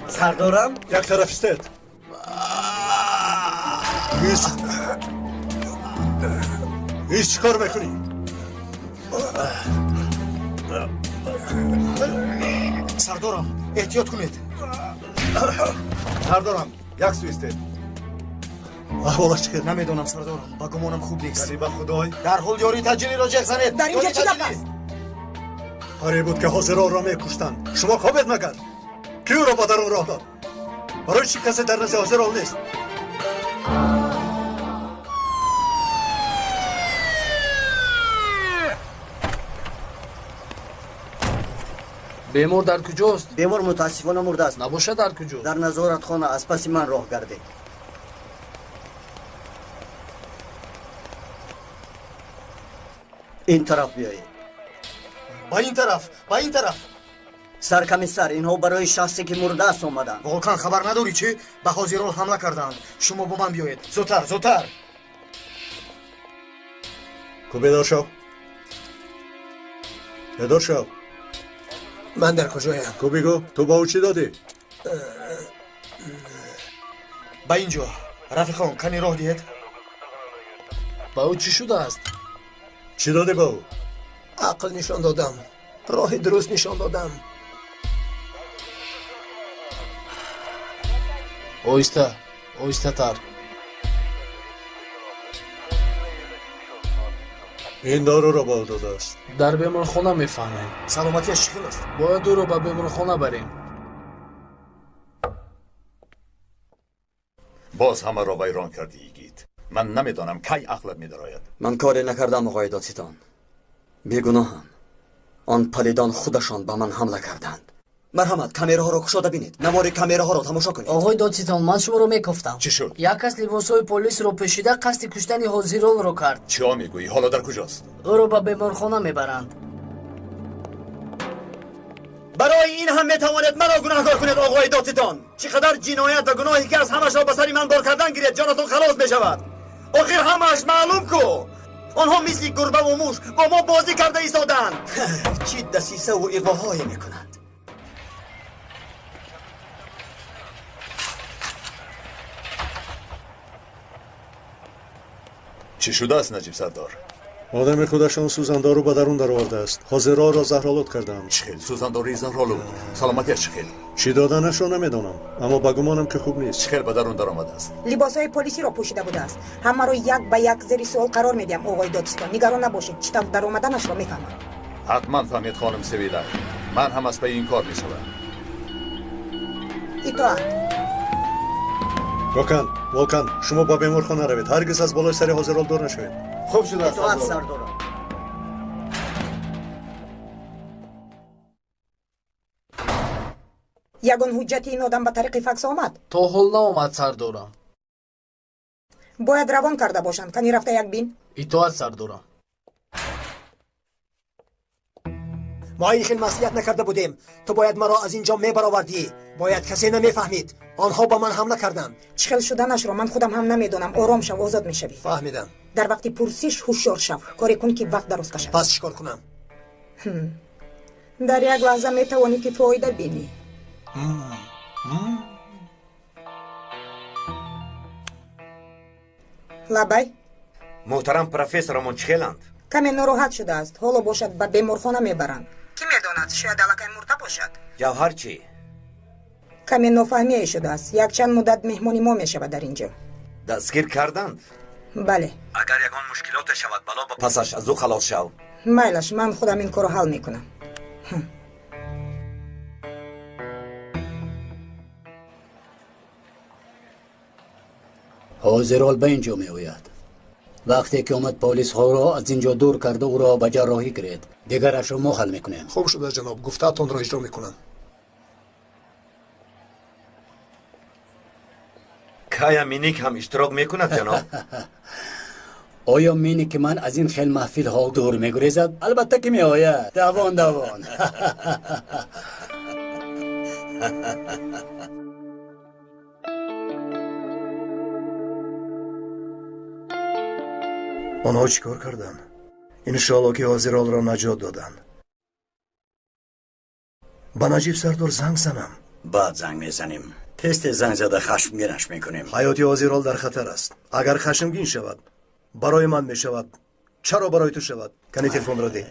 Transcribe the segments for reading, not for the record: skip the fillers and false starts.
Сардорам, як тараф истед. Ҳеҷ чӣ кор мекунӣ? Сардорам, эҳтиёт кунед. Сардорам, як сӯ истед. Аҳволаш чӣ хел? Намедонам, сардорам, ба гумонам хуб нест. Яъне ба худой? Дарҳол ёрии таъҷилиро ҷеғ занед. Дар инҷа чӣ гап аст? Қариб буд, ки ҳозиролро мекуштанд. Шумо хобед магар? Кӣ ӯро ба дарун роҳ дод? Барои чӣ касе дар назди ҳозирол нест? Бемор дар куҷост? Бемор мутаассифона мурдааст. Набошад, дар куҷост? Дар назоратхона, аз паси ман роҳ гардед. Ин тараф биёед. Ба ин тараф, ба ин тараф. Саркомиссар, инҳо барои шахсе ки мурдааст омаданд. Волкан, хабар надорӣ чӣ? Ба ҳозирол ҳамла карданд. Шумо бо ман биёед. Зудтар, зудтар. Ку, бедор шав. Бедор шав. Ман дар куҷоям? Ку, бигӯ, ту ба ӯ чӣ додӣ? Ба ин ҷо. Рафиқон, кани роҳ диҳед. Ба ӯ чӣ шудааст? Чӣ додӣ ба ӯ? Ақл нишон додам, роҳи дуруст нишон додам. Оҳиста, оҳистатар. Ин доруро ба ӯ додааст. Дар беморхона мефаҳмем. Саломатиаш чӣ хел аст? Бояд ӯро ба беморхона барем. Боз ҳамаро вайрон кардӣ, игит. Ман намедонам, кай ақлат медарояд. Ман коре накардам, оғои додситон. Бегуноҳам. Он палидон худашон ба ман ҳамла карданд. Марҳамат, камераҳоро кушода бинед. Навори камераҳоро тамошо кунед. Оғои додситон, ман шуморо мекофтам. Чӣ шуд? Як кас либосҳои полисро пӯшида қасди куштани ҳозиролро кард. Чиҳо мегӯӣ? Ҳоло дар куҷост? Ӯро ба беморхона мебаранд. Барои ин ҳам метавонед маро гунаҳкор кунед, оғои додситон. Чӣ қадар ҷиноят ва гуноҳе ки аз ҳамашро ба сари ман бор кардан гиред, ҷонатон халос мешавад. Охир ҳамааш маълум ку. Онҳо мисли гурбаву муш бо мо бозӣ карда истоданд. Чӣ дасисаву иғвоҳое мекунанд. Чӣ шудааст, Наҷиб сардор? Одами худашон сӯзандору ба дарун даровардааст. Ҳозиролро заҳролуд карданд. Чӣ хел сӯзандории заҳролуд? Саломатиаш чӣ хел? Чӣ доданашро намедонам, аммо ба гумонам, ки хуб нест. Чӣ хел ба дарун даромадааст? Либосҳои полисиро пӯшида будааст. Ҳамаро як ба як зери суол қарор медиҳам, оғои додситон. Нигарон набошед, чӣ тавр даромаданашро мефаҳмам. Ҳатман фаҳмед, хоним Севила. Ман ҳам аз пайи ин кор мешавам. Итоат. Гокан, Волкан, шумо ба беморхона равед. Ҳаргиз аз болои сари ҳозирол дур нашавед. Хуб шудааст, Итоат, сардорам. Ягон ҳуҷҷати ин одам ба тариқи факс омад? То ҳол наомад, сардорам. Бояд равон карда бошанд. Кани рафта як бин. Итоат, сардорам. Мо ин хел маслиҳат накарда будем. Ту бояд маро аз ин ҷо мебаровардӣ. Бояд касе намефаҳмид. Онҳо ба ман ҳамла карданд. Чӣ хел шуданашро ман худам ҳам намедонам. Ором шав, озод мешавӣ. Фаҳмидам. Дар вақти пурсиш ҳушёр шав. Коре кун, ки вақт дароз кашад. Пас чӣ кор кунам? Дар як лаҳза метавонӣ, ки фоида бинӣ. Лабай. Муҳтарам профессорамон чӣ хеланд? Каме нороҳат шудааст. Ҳоло бошад, ба беморхона мебаранд. Кӣ медонад, шояд аллакай мурда бошад. Ҷавҳар чӣ? Каме нофаҳмие шудааст. Якчанд муддат меҳмони мо мешавад дар ин ҷо. Дастгир карданд? Бале. Агар ягон мушкилоте шавад, бало ба пасаш аз ӯ халос шав. Майлаш, ман худам ин корро ҳал мекунам. Ҳозирол ба ин ҷо меояд. Вақте ки омад, полисҳоро аз ин ҷо дур карда, ӯро ба ҷарроҳӣ гиред. Дигарашро мо ҳал мекунем. Хуб шудааст, ҷаноб, гуфтаатонро иҷро мекунам. Кая Миник ҳам иштирок мекунад, ҷаноб? Оё Миники ман аз ин хел маҳфилҳо дур мегурезад? Албатта, ки меояд. Давон, давон. Онҳо чӣ кор карданд? Иншоалло ки ҳозиролро наҷот доданд. Ба Наҷиб сардор занг занам. Баъд занг мезанем. Тез тез занг зада хашмгинаш мекунем. Ҳаёти ҳозирол дар хатар аст. Агар хашмгин шавад, барои ман мешавад. Чаро барои ту шавад? Кани телефонро деҳ.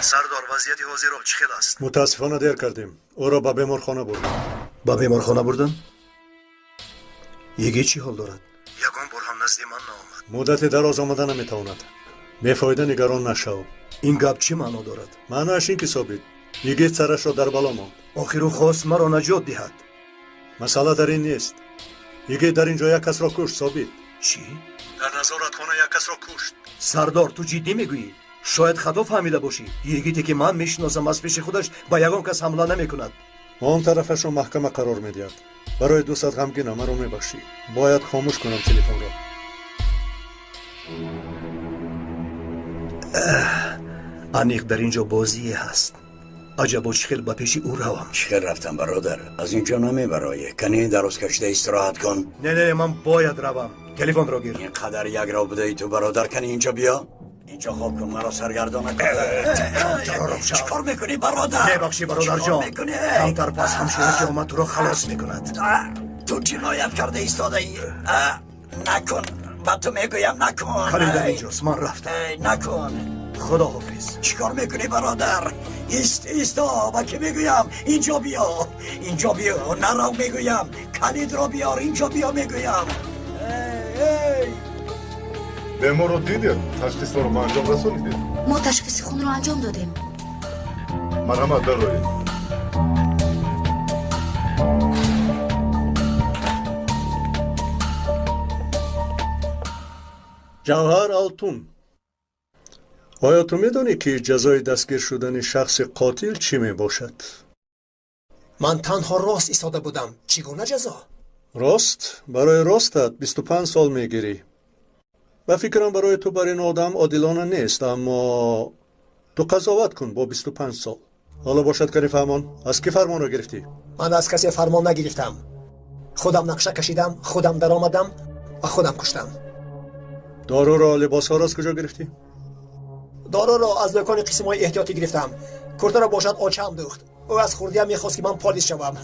Сардор, вазъияти ҳозирол чӣ хел аст? Мутаассифона дер кардем. Ӯро ба беморхона бурданд. Ба беморхона бурданд? Йигит чӣ ҳол дорад? Ягон бор ҳам назди ман наомад. Муддати дароз омада наметавонад. Бефоида нигарон нашав. Ин гап чӣ маъно дорад? Маъноаш ин ки Собит, йигит сарашро дар бало монд. Охир ӯ хост маро наҷот диҳад. Масъала дар ин нест. Йигит дар ин ҷо як касро кушт, Собит. Чӣ? Дар назоратхона як касро кушт. Сардор, ту ҷиддӣ мегӯӣ? Шояд хато фаҳмида бошӣ. Йигите ки ман мешиносам аз пеши худаш ба ягон кас ҳамла намекунад. Он тарафашро маҳкама қарор медиҳад. Барои дӯстат ғамгинам, маро мебахшӣ. Бояд хомӯш кунам телефонро. Аниқ дар ин ҷо бозие ҳаст. Аҷабо чӣ хел ба пеши ӯ равам? Чӣ хел рафтам, бародар? Аз ин ҷо намебароӣ. Кани дароз кашида истироҳат кун. Не, не, ман бояд равам. Телефонро гир. Ин қадар якро будаи ту, бародар. Кани инҷо биё. Инҷо хоб кун, маро саргардон накун. Чӣ кор мекунӣ, бародар? Мебахшӣ, бародарҷон. Камтар пас ҳамшира ки омад туро халос мекунад. Ту ҷиноят карда истодаӣ. Накун, ба ту мегӯям, накун. Калид дар инҷост, ман рафтам. Накун. Худоҳофиз. Чӣ кор мекунӣ, бародар? Ист, исто, ба кӣ мегӯям? Инҷо биё, инҷо биё, нарав мегӯям. Калидро биёр, инҷо биё мегӯям. Беморро дидед? Ташхисро ба анҷом расонидед? Мо ташхиси хунро анҷом додем. Марҳамат, дароед. Ҷавҳар Алтун, оё ту медонӣ ки ҷазои дастгир шудани шахси қотил чӣ мебошад? Ман танҳо рост истода будам. Чӣ гуна ҷазо? Рост? Барои ростат 25 сол мегирӣ. Ба фикрам барои ту бар ин одам одилона нест, аммо ту қазоват кун бо 25 сол. Ҳоло бошад, кани фаҳмон, аз кӣ фармонро гирифтӣ? Ман аз касе фармон нагирифтам. Худам нақша кашидам, худам даромадам ва худам куштам. Доруро, либосҳоро аз куҷо гирифтӣ? Доруро аз дукони қисмҳои эҳтиётӣ гирифтам. Куртаро бошад очам дӯхт. Ӯ аз хурдиам мехост ки ман полис шавам.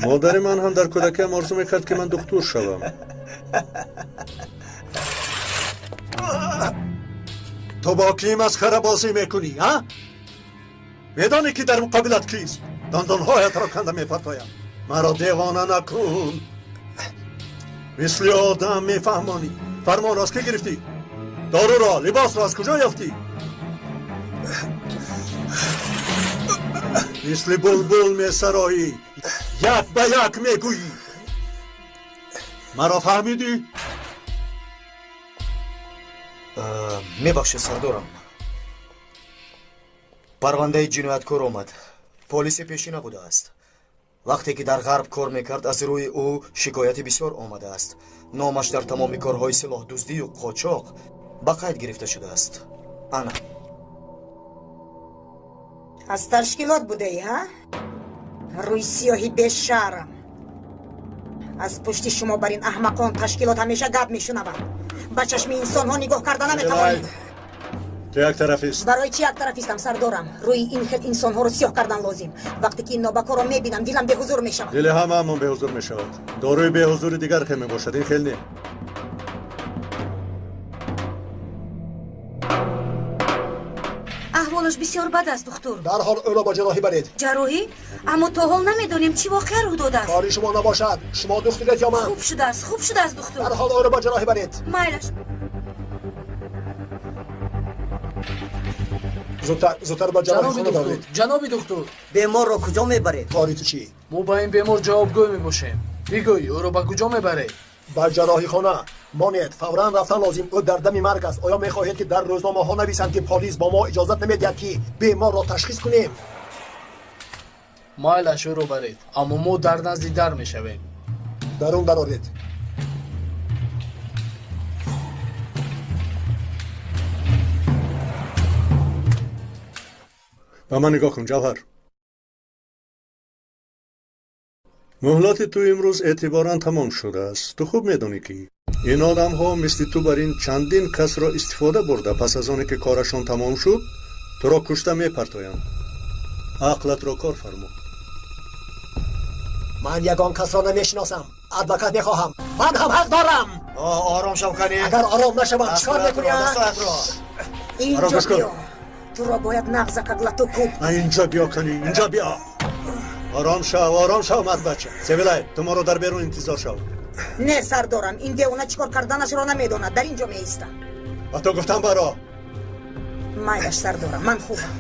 Модари ман ҳам дар кӯдакиам орзу мекард ки ман духтур шавам. Ту бо кӣ масхарабозӣ мекунӣ, а? Медонӣ ки дар муқобилат кист? Дандонҳоятро канда мепартоям. Маро девона накун. Мисли одам мефаҳмонӣ. Фармонро аз кӣ гирифтӣ? Доруро, либосро аз куҷо ёфтӣ? Мисли булбул месароӣ, як ба як мегӯӣ. Маро фаҳмидӣ? Мебахшед, сардорам. Парвандаи ҷинояткор омад. Полиси пешина будааст. Вақте ки дар ғарб кор мекард, аз рӯи ӯ шикояти бисёр омадааст. Номаш дар тамоми корҳои силоҳдуздию қочоқ ба қайд гирифта шудааст. Ана. Аз ташкилот будаӣ, ҳа? Рӯи сиёҳи бешарм. Аз пушти шумо бар ин аҳмақон ташкилот ҳамеша гап мешунавад. Ба чашми инсонҳо нигоҳ карда наметавонед. Ту яктарафист. Барои чӣ яктарафистам, сардорам? Рӯи ин хел инсонҳоро сиёҳ кардан лозим. Вақте ки ин нобакорро мебинам, дилам беҳузур мешавад. Дили ҳамаамон беҳузур мешавад. Доруи беҳузури дигар хел мебошад, ин хел не. Аҳволаш бисёр бад аст, духтур. Дарҳол ӯро ба ҷарроҳӣ баред. Ҷарроҳӣ? Аммо то ҳол намедонем чӣ воқеа рӯй додааст. Кори шумо набошад. Шумо духтуред ё ман? Хуб шудааст, хуб шудааст, духтур. Дарҳол ӯро ба ҷарроҳӣ баред. Майлаш. Зудтар, зудтар ба ҷарроҳихона баред. Ҷаноби духтур, беморро куҷо мебаред? Кори ту чӣ? Мо ба ин бемор ҷавобгӯй мебошем. Бигӯй, ӯро ба куҷо мебаред? Ба ҷарроҳихона. Монед, фавран рафтан лозим. Ӯ дар дами марг аст. Оё мехоҳед ки дар рӯзномаҳо нависанд ки полис бо мо иҷозат намедиҳад ки беморро ташхис кунем? Майлаш, ӯро баред, аммо мо дар назди дар мешавем. Дарун дароред. Ба ман нигоҳ кун, Ҷавҳар. Муҳлати ту имрӯз эътиборан тамом шудааст. Ту хуб медонӣ, ки ин одамҳо мисли ту бар ин чандин касро истифода бурда, пас аз оне ки корашон тамом шуд, туро кушта мепартоянд. Ақлатро кор фармо. Ман ягон касро намешиносам. Адвокат мехоҳам. Ман ҳам ҳақ дорам. Ором шав, кани. Агар ором нашавам, чикор мекунӣ? Инҷо биё. Туро бояд нағзакак лату куб. Инҷо биё, кани, инҷо биё. Ором шав, ором шав, мардбача. Севилай, ту моро дар берун интизор шав. Не, сардорам, ин девона чикор карданашро намедонад. Дар инҷо меистам. Ба ту гуфтам баро. Майлаш, сардорам, ман хубам.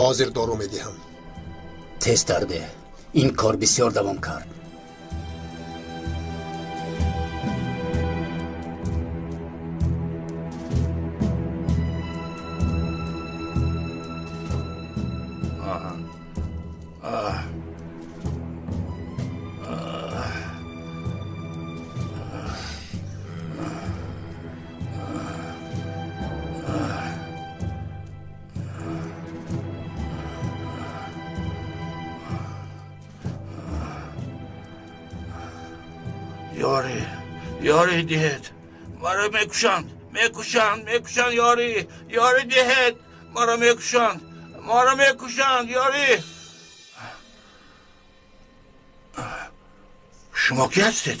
Ҳозир дору медиҳам. Тезтар деҳ. Ин кор бисёр давом кард. یاری диҳед, маро мекушанд, мекушанд, мекушанд, ёрӣ, ёрӣ диҳед, маро мекушанд, маро мекушанд, ёрӣ. Шумо ки ҳастед?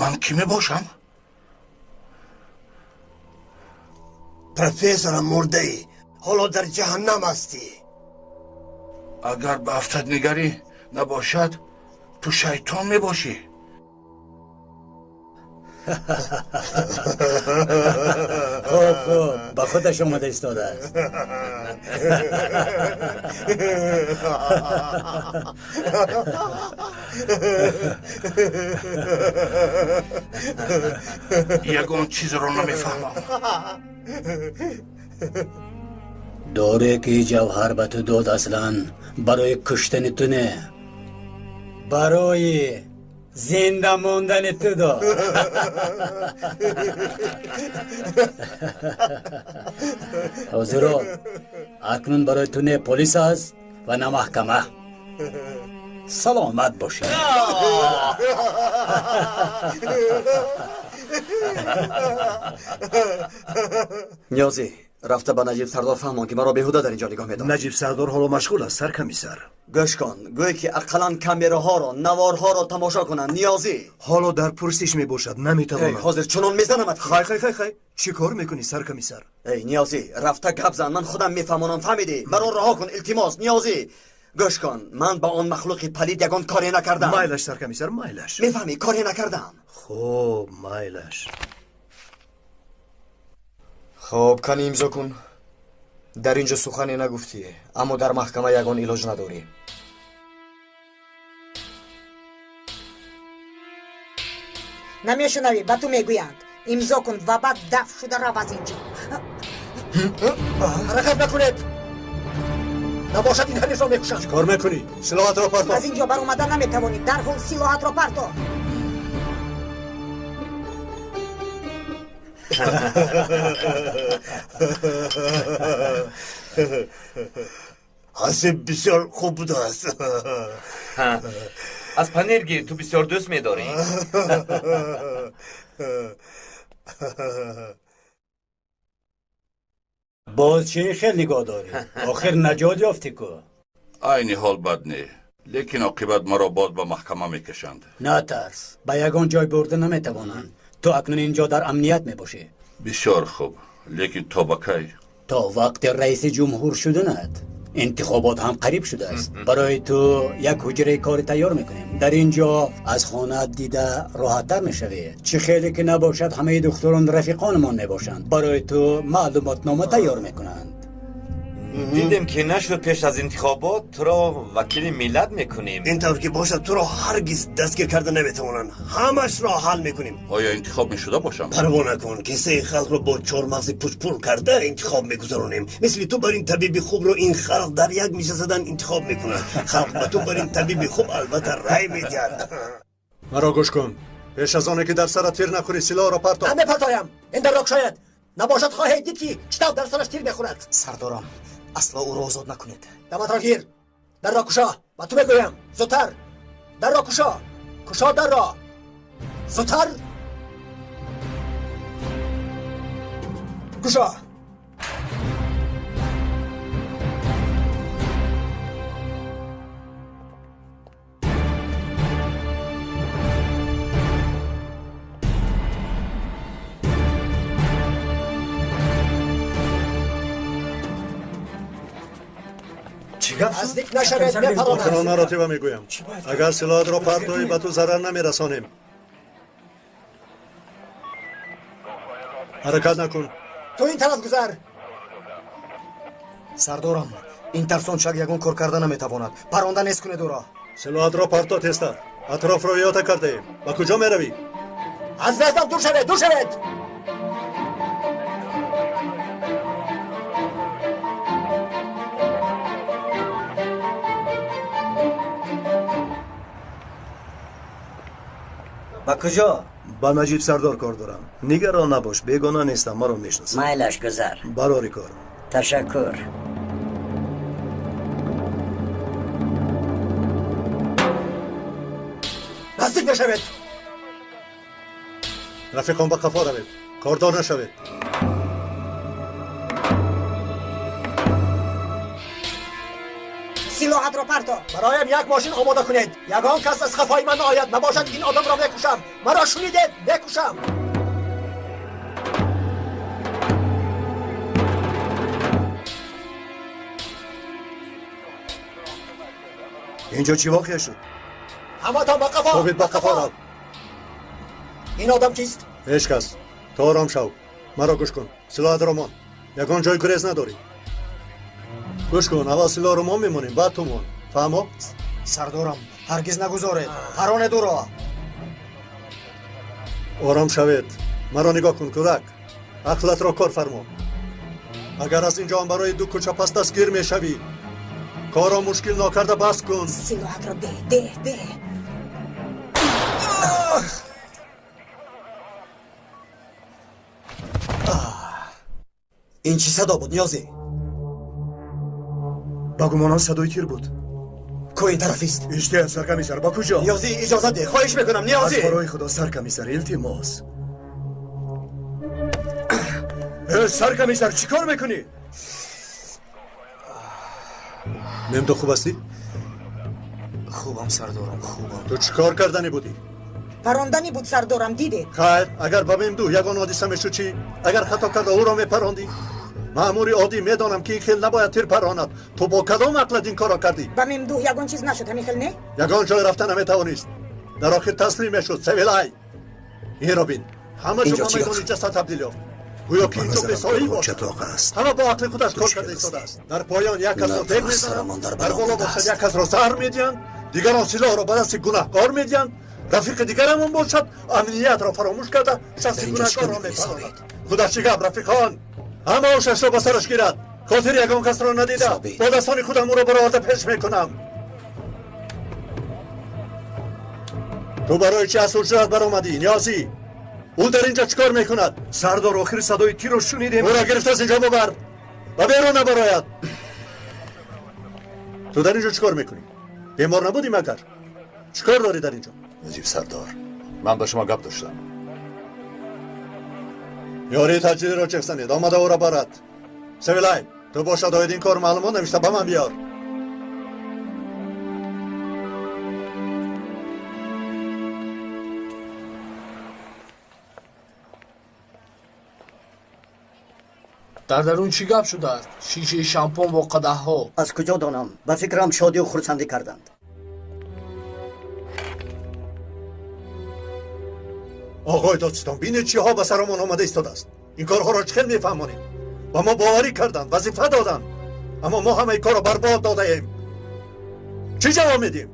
Ман кӣ мебошам? Профессорам, мурдаӣ, ҳоло дар ҷаҳаннам ҳастӣ. Агар ба афтаднигарӣ набошад, ту шайтон мебошӣ. Хуб, хуб, ба худаш омада истодааст. Ягон чизро намефаҳмам. Доре ки ҷавҳар ба ту дод, аслан барои куштани ту не, барои зинда мондани ту дод. Ҳозиро акнун барои ту не полис аст ва на маҳкама. Саломат бошед. Ниёзӣ, рафта ба Наҷиб Сардор фаҳмон, ки маро беҳуда дар инҷо нигоҳ медорад. Наҷиб Сардор ҳоло машғул аст, саркамисар. Гӯш кун, гӯй ки ақаллан камераҳоро, наворҳоро тамошо кунанд. Ниёзӣ ҳоло дар пурсиш мебошад, наметавонам. Ҳозир чунон мезанамат. Хай, хай, хай, хай, чӣ кор мекунӣ, саркамисар? Эй Ниёзӣ, рафта гап зан, ман худам мефаҳмонам, фаҳмидӣ? Маро раҳо кун, илтимос. Ниёзӣ, гӯш кун, ман ба он махлуқи палид ягон коре накардам. Майлаш, саркамисар, майлаш. Мефаҳмӣ, коре накардам. Хуб, майлаш. Хоб, кани имзо кун. Дар инҷо сухане нагуфтӣ, аммо дар маҳкама ягон илоҷ надорӣ. Намешунавӣ, ба ту мегӯянд. Имзо кун ва баъд дафт шуда рав аз инҷо. Ҳаракат накунед, набошад ин ҳарифро мекушам. Чӣ кор мекунӣ? Силоҳатро парто. Аз инҷо баромада наметавонӣ. Дарҳол силоҳатро парто. Ҳасиб бисёр хуб будааст. Аз паниргир ту бисёр дӯст медорӣ. Боз чӣ хел нигоҳ дорӣ? Охир наҷот ёфтӣ ку. Айни ҳол бад не, лекин оқибат маро боз ба маҳкама мекашанд. Натарс, ба ягон ҷой бурда наметавонанд. Ту акнун инҷо дар амният мебошӣ. Бисёр хуб, лекин то ба кай? То вақти раиси ҷумҳур шуданат. Интихобот ҳам қариб шудааст. Барои ту як ҳуҷраи кори тайёр мекунем. Дар ин ҷо аз хонаат дида роҳаттар мешавӣ. Чӣ хеле ки набошад, ҳамаи духтурон рафиқонамон мебошанд. Барои ту маълумотнома тайёр мекунанд. Дидем ки нашуд, пеш аз интихобот туро вакили миллат мекунем. Ин тавр ки бошад, туро ҳаргиз дастгир карда наметавонанд. Ҳамашро ҳал мекунем. Оё интихоб мешуда бошам? Парво накун, кисаи халқро бо чормағзи пучпур карда интихоб мегузаронем. Мисли ту бар ин табиби хубро ин халқ дар як миша задан интихоб мекунад. Халқ ба ту бар ин табиби хуб албатта рай медиҳад. Маро гӯш кун. Пеш аз оне ки дар сарат тир нахӯрӣ, силоҳро партоб. Намепартоям. Ин дарро кушояд. Набошад, хоҳед дид ки чӣ тавр дар сараш тир мехӯрад. Сардорам, асло ӯро озод накунед. Даматро гир. Дарро кушо. Ба ту мегӯям. Зудтар. Дарро кушо. Кушо дарро. Зудтар. Кушо. Наздик нашавед, мепаронад. Охирон маротиба мегӯям, агар силоҳатро партоӣ, ба ту зарар намерасонем. Ҳаракат накун. Ту ин тараф гузар. Сардорам, ин тарсончак ягон кор карда наметавонад. Паронда нест кунед ӯро. Силоҳатро парто, тезтар. Атрофро иҳота кардаем. Ба куҷо меравӣ? Аз дастам дур шавед, дур шавед. Ба куҷо? Ба Наҷиб сардор кор дорам. Нигарон набош, бегона нестам, маро мешиносад. Майлаш, гузар. Барори кор. Ташаккур. Наздик нашавед. Рафиқон, ба қафо равед, кордор нашавед. Силоҳатро парто. Бароям як мошин омода кунед. Ягон кас аз хафои ман наояд. Набошад, ин одамро мекушам. Маро шунидед? Мекушам. Инҷо чӣ воқеа шуд? Ҳаматон ба қафо. Собит, ба қафо рав. Ин одам кист? Ҳеҷ кас. Ту ором шав. Маро гӯш кун. Силоҳатро мон. Ягон ҷой гурез надорӣ. Гӯш кун, аввал силоҳро мо мемонем, баъд ту мон. Фаҳмо? Сардорам, ҳаргиз нагузоред. Паронед ӯро. Ором шавед. Маро нигоҳ кун, кӯдак. Ақлатро кор фармо. Агар аз инҷо ҳам барои ду кӯча пас дастгир мешавӣ, корро мушкил нокарда бас кун. Силоҳатро деҳ, деҳ, деҳ. Ин чӣ садо буд, Ниёзӣ? Ба гумонам садои тир буд. Ку ин тарафист. Иштиҳ, саркамисар, ба куҷо? Ниёзӣ, иҷозат деҳ, хоҳиш мекунам, Ниёзӣ. Аз барои худо, саркамисар, илтимос. Саркамисар, чӣ кор мекунӣ? Мемду, хуб ҳастӣ? Хубам, сардорам, хубам. Ту чӣ кор карданӣ будӣ? Парондани буд, сардорам, дидед. Хайр, агар ба Мемду ягон ҳодиса мешуд чӣ? Агар хато карда ӯро мепарондӣ? Маъмури оддӣ медонам, ки ин хел набояд тир паронад. Ту бо кадом ақлат ин корро кардӣ? Ба Мемдуҳ ягон чиз нашуд, ҳамин хел не? Ягон ҷой рафта наметавонист. Дар охир таслим мешуд. Севилай, инро бин. Ҳама ҷо ба майдони ҷасад табдил ёфт. Гӯё ки инҷо бесоҳиб бошад. Ҳама бо ақли худаш кор карда истодааст. Дар поён як касро теғ мезананд, дар боло бошад як касро заҳр медиҳанд, дигарон силоҳро ба дасти гунаҳкор медиҳанд. Рафиқи дигарамон бошад, амниятро фаромӯш карда, шахси гунаҳкорро мепаронад. Худаш чӣ гап, рафиқон? Ҳама ошашро ба сараш гирад. Хотири ягон касро надида, бо дастони худам ӯро бароварда пеш мекунам. Ту барои чӣ аз ҳуҷрат баромадӣ, Ниёзӣ? Ӯ дар инҷо чӣ кор мекунад? Сардор, охир садои тирро шунидем. Ӯро гирифта аз инҷо бубар ва берун набарояд. Ту дар инҷо чӣ кор мекунӣ? Бемор набудӣ магар? Чӣ кор дорӣ дар инҷо? Наҷиб сардор, ман ба шумо гап доштам. Ёрии таҷдидро чех занед, омада ӯро барад. Севилай, ту бошад оид ин кор маълумот навишта ба ман биёр. Дар дарун чӣ гап шудааст? Шишаи шампон бо қадаҳҳо. Аз куҷо донам? Ба фикрам, шодию хурсандӣ карданд. Оғои додстон, бинед чиҳо ба сарамон омада истодааст. Ин корҳоро чӣ хел мефаҳмонем? Ба мо боварӣ карданд, вазифа доданд. Аммо мо ҳамаи корро барбод додаем. Чӣ ҷавоб медиҳем?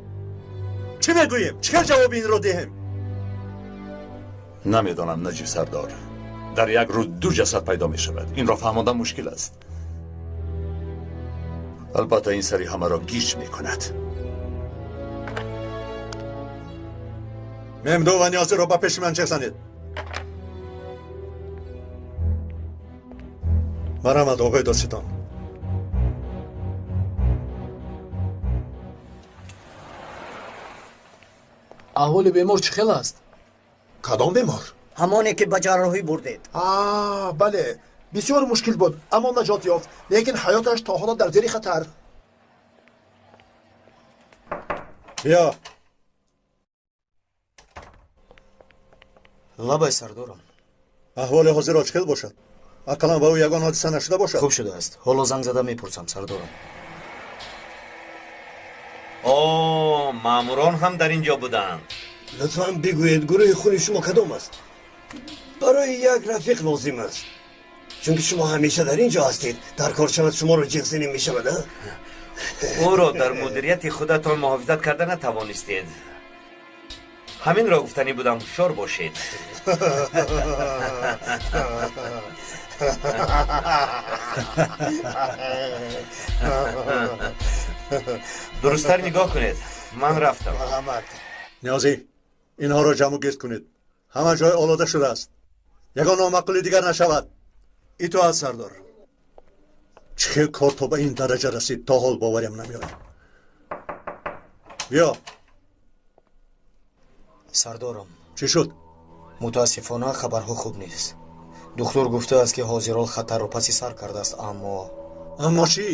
Чӣ мегӯем? Чӣ хел ҷавоби инро диҳем? Намедонам, Наҷиб сардор. Дар як рӯз ду ҷасад пайдо мешавад. Инро фаҳмондан мушкил аст. Албатта ин сари ҳамаро гиҷ мекунад. Мемду ва Ниёзиро ба пеши ман чех занед. Марҳамат, оғои додситон. Аҳволи бемор чӣ хел аст? Кадом бемор? Ҳамоне ки ба ҷарроҳӣ бурдед. Бале, бисёр мушкил буд, аммо наҷот ёфт, лекин ҳаёташ то ҳоло дар зери хатар. Биё. Лабай, сардорам. Аҳволи ҳозиро чӣ хел бошад? Ақаллан ба ӯ ягон ҳодиса нашуда бошад? Хуб шудааст. Ҳоло занг зада мепурсам, сардорам. О, маъмурон ҳам дар ин ҷо буданд. Лутфан бигӯед, гурӯҳи хуни шумо кадом аст? Барои як рафиқ лозим аст. Чунки шумо ҳамеша дар ин ҷо ҳастед, дар кор шавад шуморо ҷиғзинӣ мешавад, а? Ӯро дар мудирияти худатон муҳофизат карда натавонистед. Ҳаминро гуфтанӣ будам, ҳушёр бошед. Дурусттар нигоҳ кунед. Ман рафтам. Ниёзӣ, инҳоро ҷамъу гирд кунед. Ҳама ҷой олода шудааст. Ягон номаъқули дигар нашавад. Итоат, сардор. Чӣ хел кор то ба ин дараҷа расид, то ҳол боварям намеояд. Биё. Сардорам. Чӣ шуд? Мутаассифона хабарҳо хуб нест. Духтур гуфтааст, ки ҳозирол хатарро паси сар кардааст, аммо Аммо чӣ?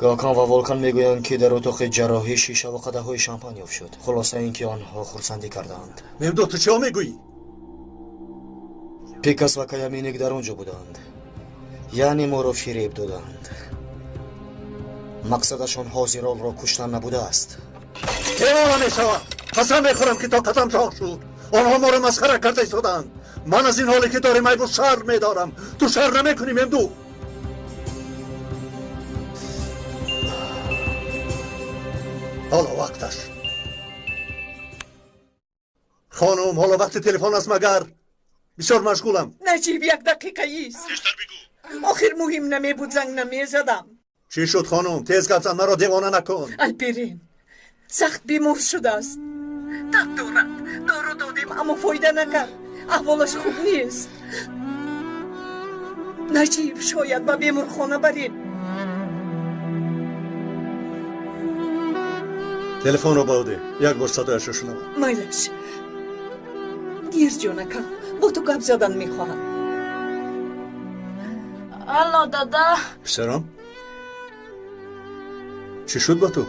Гокан ва Волкан мегӯянд, ки дар утоқи ҷарроҳӣ шиша ва қадаҳҳои шампан ёфт шуд. Хулоса ин ки онҳо хурсандӣ кардаанд. Мемдо, ту чиҳо мегӯӣ? Пикас ва Каяминик дар он ҷо буданд. Яъне моро фиреб доданд. Мақсадашон ҳозиролро куштан набудааст. Девона мешавам. Қасам мехӯрам, ки тоқатам тоқ шуд. Онҳо моро масхара карда истодаанд. Ман аз ин ҳоле ки дорем айбу шарм медорам. Ту шарм намекунӣ, Мемду? Ҳоло вақташ. Хонум, ҳоло вақти телефон аст магар? Бисёр машғулам. Наҷиб, як дақиқа ист. Тезтар бигӯ. Охир муҳим намебуд, занг намезадам. Чӣ шуд, хонум? Тез гап зан, маро девона накун. Алперин сахт бемор шудааст. Таб дорад. Дору додем, аммо фоида накард. Аҳволаш хуб нест. Наҷиб, шояд ба беморхона барем. Телефонро ба ӯ деҳ, як бор садояшро шунавам. Майлаш. Гир, ҷонакам, бо ту гап задан мехоҳам. Алло, дада. Писарам, чӣ шуд ба ту?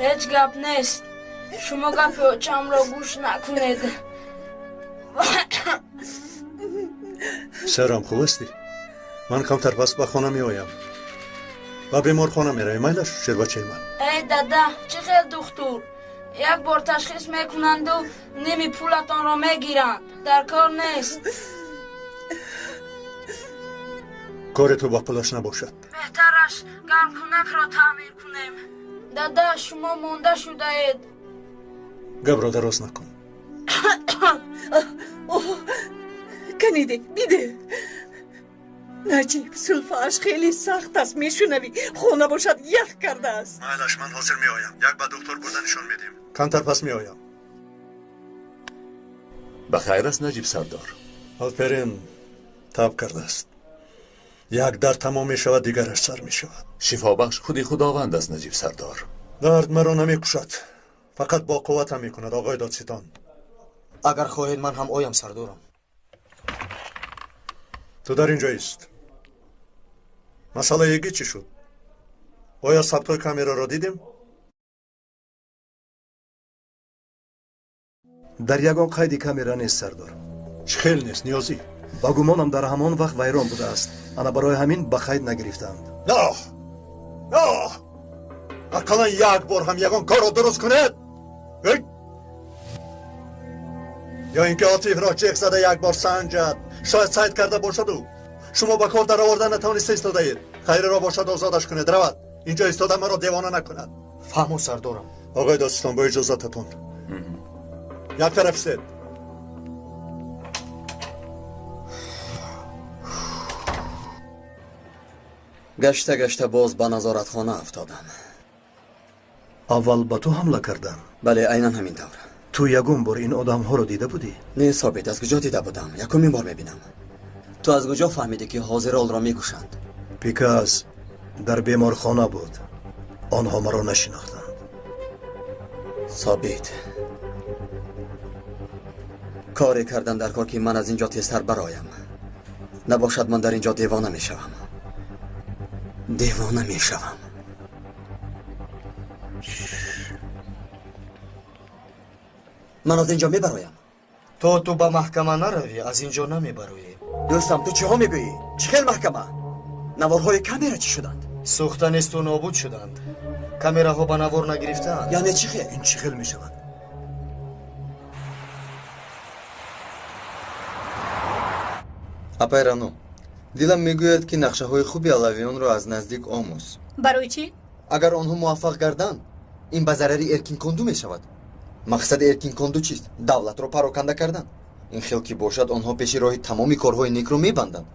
Ҳеҷ гап нест. Шумо гапи очамро гӯш накунед. Писарам, хуб ҳастӣ? Ман камтар пас ба хона меоям. Ба беморхона меравем, майлаш, шербачаи ман? Эй дада, чӣ хел духтур? Як бор ташхис мекунанду ними пулатонро мегиранд. Дар кор нест. Кори ту ба пулаш набошад. Беҳтараш гармкунакро таъмир кунем. Дада, шумо монда шудаед. Гапро дароз накун. Каниде, биде. Наҷиб, сулфааш хеле сахт аст, мешунавӣ? Хона бошад ях кардааст. Майлаш, ман ҳозир меоям. Як ба духтур бурда нишон медиҳем. Камтар пас меоям. Ба хайр аст, Наҷиб сардор? Алперин таб кардааст. Як дард тамом мешавад, дигараш сар мешавад. Шифобахш худи худованд аст, Наҷиб сардор. Дард маро намекушад, фақат бо қувватам мекунад, оғои додситон. Агар хоҳед, ман ҳам оям, сардорам. Ту дар ин ҷо ист. Масъалаи эгӣ чӣ шуд? Оё сабтҳои камераро дидем? Дар ягон қайди камера нест, сардор. Чӣ хел нест, Ниёзӣ? Ба гумонам дар ҳамон вақт вайрон будааст. Ана барои ҳамин ба қайд нагирифтаанд. Оҳ! Оҳ! Ақаллан як бор ҳам ягон корро дуруст кунед! Ё ин ки Отифро чех зада як бор санҷад. Шояд сайд карда бошаду. Шумо ба кор дароварда натавониста истодаед. Хайреро бошад озодаш кунед, равад. Инҷо истода маро девона накунад. Фаҳмо, сардорам. Оғои додситон, бо иҷозататон. Як тараф истед. Гашта гашта боз ба назоратхона афтодам. Аввал ба ту ҳамла карданд? Бале, айнан ҳамин тавр. Ту ягон бор ин одамҳоро дида будӣ? Не, Собит, аз куҷо дида будам? Якумин бор мебинам. Ту аз куҷо фаҳмидӣ, ки ҳозиролро мекушанд? Пикас дар беморхона буд. Онҳо маро нашинохтанд. Собит, коре кардан дар кор, ки ман аз ин ҷо тезтар бароям. Набошад, ман дар ин ҷо девона мешавам. Девона мешавам. Ман аз ин ҷо мебароям. То ту ба маҳкама наравӣ, аз ин ҷо намебароӣ. Дӯстам, ту чиҳо мегӯӣ? Чӣ хел маҳкама? Наворҳои камера чӣ шуданд? Сӯхта несту нобуд шуданд. Камераҳо ба навор нагирифтаанд. Яъне чӣ хел? Ин чӣ хел мешавад? Апай Рано, дилам мегӯяд, ки нақшаҳои хуби алавиёнро аз наздик омӯз. Барои чӣ? Агар онҳо муваффақ гарданд, ин ба зарари Эркинконду мешавад. Мақсади Эркинконду чист? Давлатро пароканда кардан. Ин хел ки бошад, онҳо пеши роҳи тамоми корҳои некро мебанданд.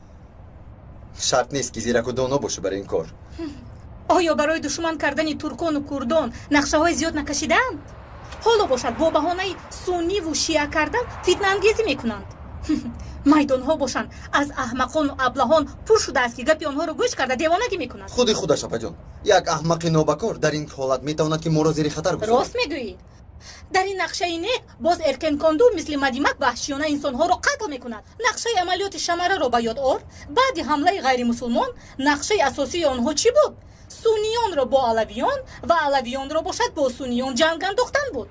Шарт нест, ки зираку доно бошӣ барои ин кор. Оё барои душман кардани туркону курдон нақшаҳои зиёд накашидаанд? Ҳоло бошад, бо баҳонаи сунниву шиа кардан фитнаангезӣ мекунанд. Майдонҳо бошанд, аз аҳмақону аблаҳон пур шудааст, ки гапи онҳоро гӯш карда девонагӣ мекунанд. Худи худаш, апаҷон, як аҳмақи нобакор дар ин ҳолат метавонад, ки моро зери хатар гузорад. Рост мегӯӣ. Дар ин нақшаи нек боз Эркенконду мисли Мадимак ваҳшиёна инсонҳоро қатл мекунад. Нақшаи амалиёти Шамараро ба ёд ор. Баъди ҳамлаи ғайримусулмон нақшаи асосии онҳо чӣ буд? Сунниёнро бо алавиён ва алавиёнро бошад бо сунниён ҷанг андохтан буд.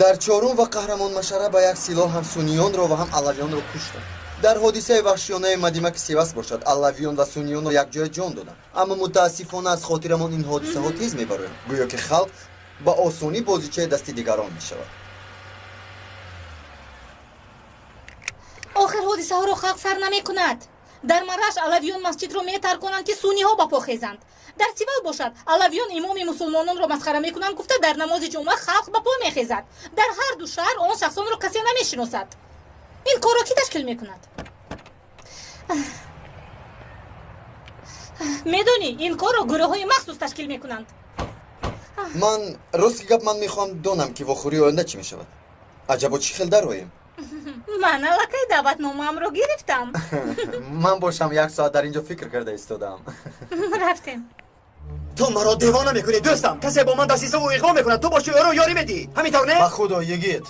Дар чорум ва қаҳрамон Машара ба як силоҳ ҳам сунниёнро ва ҳам алавиёнро куштанд. Дар ҳодисаи ваҳшиёнаи Мадимаки Севас бошад, алавиён ва сунниёнро якҷоя ҷон доданд. Аммо мутаассифона аз хотирамон ин ҳодисаҳо тез мебароянд. Гӯё ки халқ ба осонӣ бозичаи дасти дигарон мешавад. Охир ҳодисаҳоро халқ сар намекунад. Дар Мараш алавиён масҷидро метарконанд, ки сунниҳо ба по хезанд. Дар Сивал бошад, алавиён имоми мусулмононро масхара мекунанд, гуфта дар намози ҷумъа халқ ба по мехезад. Дар ҳар ду шаҳр он шахсонро касе намешиносад. Ин корро кӣ ташкил мекунад? Медонӣ, ин корро гурӯҳҳои махсус ташкил мекунанд. Ман рости гап, ман мехоҳам донам, ки вохӯрии оянда чӣ мешавад. Аҷабо чӣ хел дароем? Ман аллакай даъватномаамро гирифтам. Ман бошам як соат дар ин ҷо фикр карда истодам. Рафтем. Ту маро девона мекунӣ, дӯстам. Касе бо ман дастисаву иғво мекунад, ту боши ӯро ёрӣ медиҳӣ. Ҳамин тавр не? Ба худо, йигит,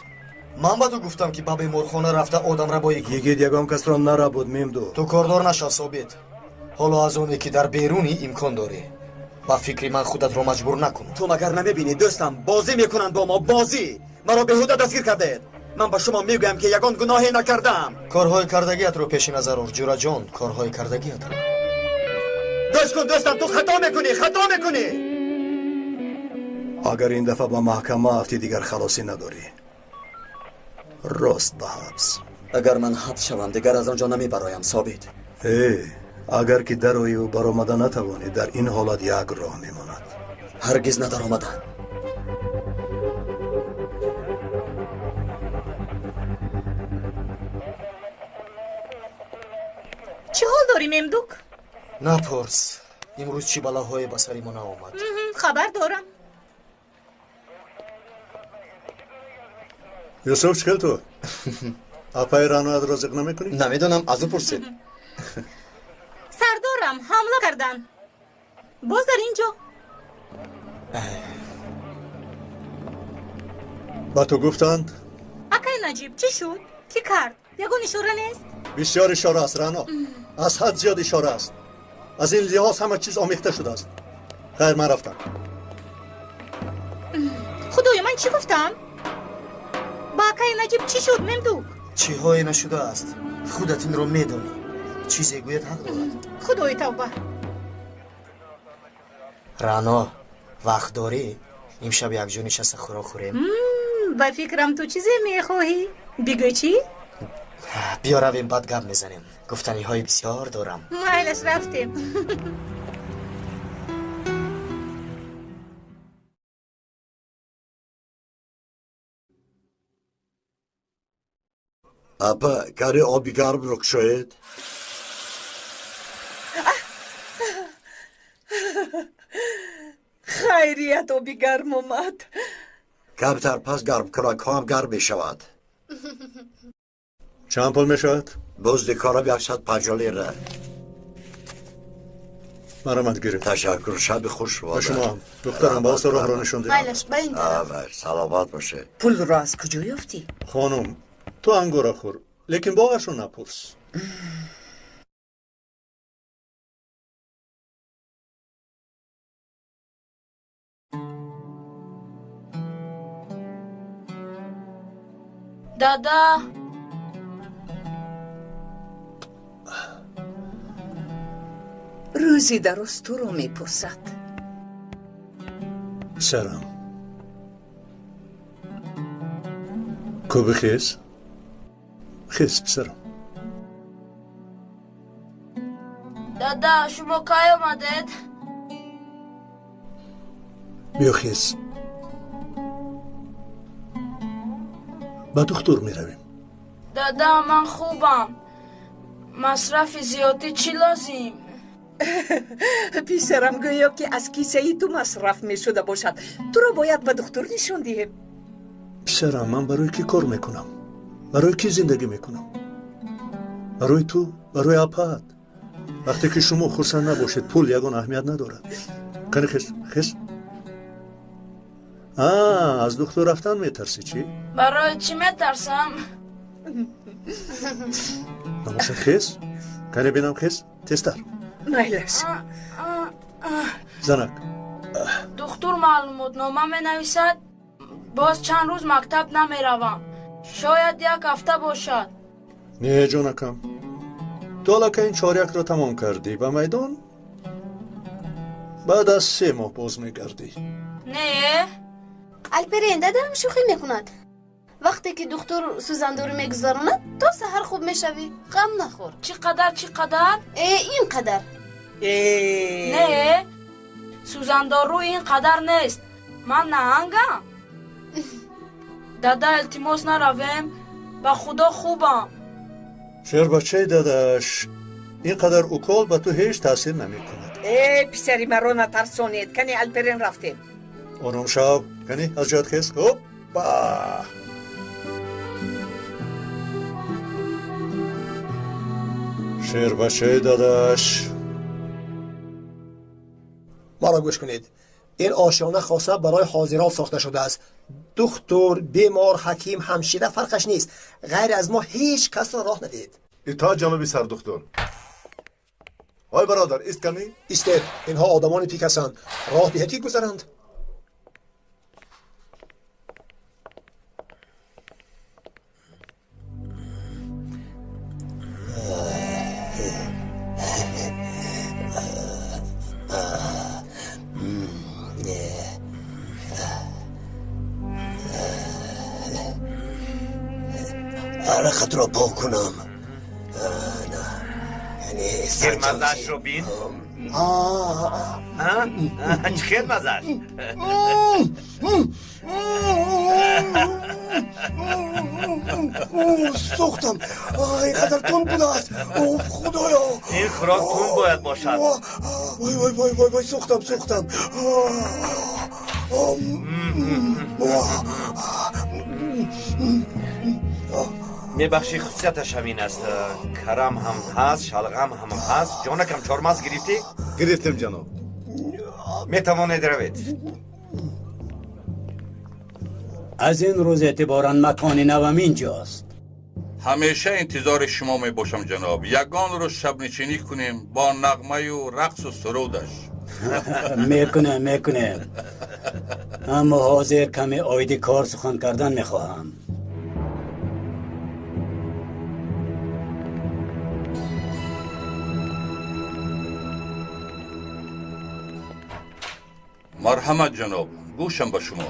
ман ба ту гуфтам, ки ба беморхона рафта одамрабоӣ кун. Йигит ягон касро нарабуд, Мемду. Ту кордор нашав, Собит. Ҳоло аз оне, ки дар берунӣ имкон дорӣ. Ба фикри ман худатро маҷбур накун. Ту магар намебинӣ, дӯстам, бозӣ мекунанд бо мо, бозӣ. Маро беҳуда дастгир кардаед. Ман ба шумо мегӯям, ки ягон гуноҳе накардам. Корҳои кардагиатро пеши назар ор, ҷураҷон, корҳои кардагиатро. Гӯш кун, дӯстам, ту хато мекунӣ, хато мекунӣ. Агар ин дафъа ба маҳкама афтӣ, дигар халосӣ надорӣ. Рост ба ҳабс. Агар ман ҳабс шавам, дигар аз он ҷо намебароям, Собит. Э, агар ки дароиву баромада натавонӣ, дар ин ҳолат як роҳ мемонад. Ҳаргиз надаромадан. Чӣ ҳол дорӣ, Мемдук? Напурс, имрӯз чӣ балоҳое ба сари мо наомад. Хабар дорам. Юсуф, чӣ хел ту? Апаи Раноятро зиқ намекунӣ? Намедонам, аз ӯ пурсед. Сардорам, ҳамла карданд. Боз дар ин ҷо. Ба ту гуфтанд? Акай Наҷиб, чӣ шуд? Кӣ кард? Ягон ишора нест? Бисёр ишора аст, Рано. Аз ҳад зиёд ишора аст. Аз ин лиҳоз ҳама чиз омехта шудааст. Хайр, ман рафтам. Худоё, ман чӣ гуфтам? Ба акаи Наҷиб чӣ шуд, Мемдук? Чиҳое нашудааст, худат инро медонӣ. Чизе гӯяд ҳақ дорад. Худои тавба. Рано, вақт дорӣ? Имшаб якҷо нишаста хӯрок хӯрем? Ба фикрам, ту чизе мехоҳӣ. Бигӯй чӣ? Биё равем, баъд гап мезанем. Гуфтаниҳои бисёр дорам. Майлаш, рафтем. Апа, кари оби гармро кушоед. Хайрият, оби гарм омад. Камтар пас гармкунакҳо ҳам гарм мешавад. Чанд пул мешавад? Музди корам 150 лира. Марҳамат, гиред. Ташаккур, шаби хуш. Ба шумо ҳам. Духтарам, боз роҳро нишон диҳам. Майлаш, ба ин тараф. Саломат бошед. Пулро аз куҷо ёфтӣ? Хонум, ту ангура хӯр, лекин боғашро напурс. Дада, рӯзи дароз туро мепурсад. Писарам, кӯби хез, хез, писарам. Дада, шумо кай омадед? Биё, хез, ба духтур меравем. Дада, ман хубам. Масрафи зиёдӣ чӣ лозим? Писарам, гӯё ки аз кисаи ту масраф мешуда бошад. Туро бояд ба духтур нишон диҳем. Писарам, ман барои кӣ кор мекунам? Барои кӣ зиндагӣ мекунам? Барои ту, барои апаат. Вақте ки шумо хурсанд набошед, пул ягон аҳамият надорад. Қани, хез, хез. Аз духтур рафтан метарсӣ, чӣ? Барои чӣ метарсам? Набошад, хез. Қани бинам, хез, тезтар. Майлаш. Занак. Духтур маълумотнома менависад. Боз чанд рӯз мактаб намеравам. Шояд як ҳафта бошад. Не, ҷонакам, ту аллакай ин чорякро тамом кардӣ. Ба майдон баъд аз 3 моҳ боз мегардӣ. Не. Алперен, дадам шӯхӣ мекунад. Вақте ки духтур сӯзандорӣ мегузаронад, то саҳар хуб мешавӣ. Ғам нахӯр. Чӣ қадар, чӣ қадар? Э, ин қадар. Не, сӯзандору ин қадар нест. Ман наҳангам. Дада, илтимос, наравем. Ба худо хубам. Шербачаи дадаш, ин қадар укол ба ту ҳеҷ таъсир намекунад. Э, писари маро натарсонед. Кани, Алперен, рафтем. Ором шав. Кани, аз ҷоят хез. Ҳоппа! Шербачаи дадаш. Маро гӯш кунед. Ин ошёна хоса барои ҳозирон сохта шудааст. Духтур, бемор, ҳаким, ҳамшира фарқаш нест. Ғайр аз мо ҳеҷ касро роҳ надиҳед. Итоат, ҷаноби сардухтур. Ой бародар, ист кани? Истед, инҳо одамони пик ҳастанд. Роҳ диҳед ки гузаранд. Арақатро пок кунам. Мазаашро бин. Чӣ хел мазааш? Сӯхтам. Ин қадар тунд будааст. Худоё! Ин хӯрок тунд бояд бошад. Вой, вой, вой, вой, вой, сӯхтам, сӯхтам. Мебахшӣ, хусусияташ ҳамин аст. Карам ҳам ҳаст, шалғам ҳам ҳаст. Ҷонакам, чормағз гирифтӣ? Гирифтем, ҷаноб. Метавонед равед. Аз ин рӯз эътиборан макони навам инҷост. Ҳамеша интизори шумо мебошам, ҷаноб. Ягон рӯз шабнишинӣ кунем бо нағмаю рақсу сурудаш. Мекунем, мекунем. Аммо ҳозир каме оиди кор сухан кардан мехоҳам. Марҳамат, ҷаноб, гӯшам ба шумо.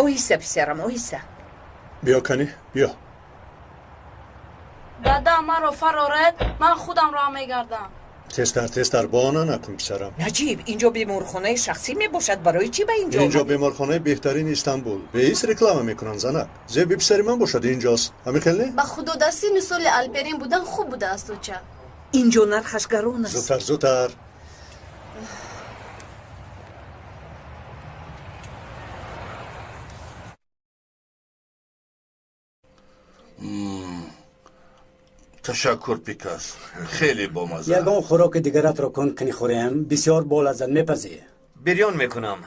Оҳиста, писарам, оҳиста. Биё, кани, биё. Дада, маро фароред, ман худам роҳ мегардам. Тезтар, тезтар, баҳона накун, писарам. Наҷиб, инҷо беморхонаи шахсӣ мебошад, барои чӣ ба инҷо? Инҷо беморхонаи беҳтарини Истанбул. Беис реклама мекунанд, занак. Зеби писари ман бошад инҷост. Ҳамин хел не? Ба худо, дар синну соли Алперин будан хуб будааст, оча. Инҷо нархаш гарон аст. Зудтар, зудтар. Ташаккур, Пикас, хеле бомазза. Ягон хӯроки дигаратро кун кунӣ хӯрем, бисёр болаззат мепазӣ. Бирён мекунам.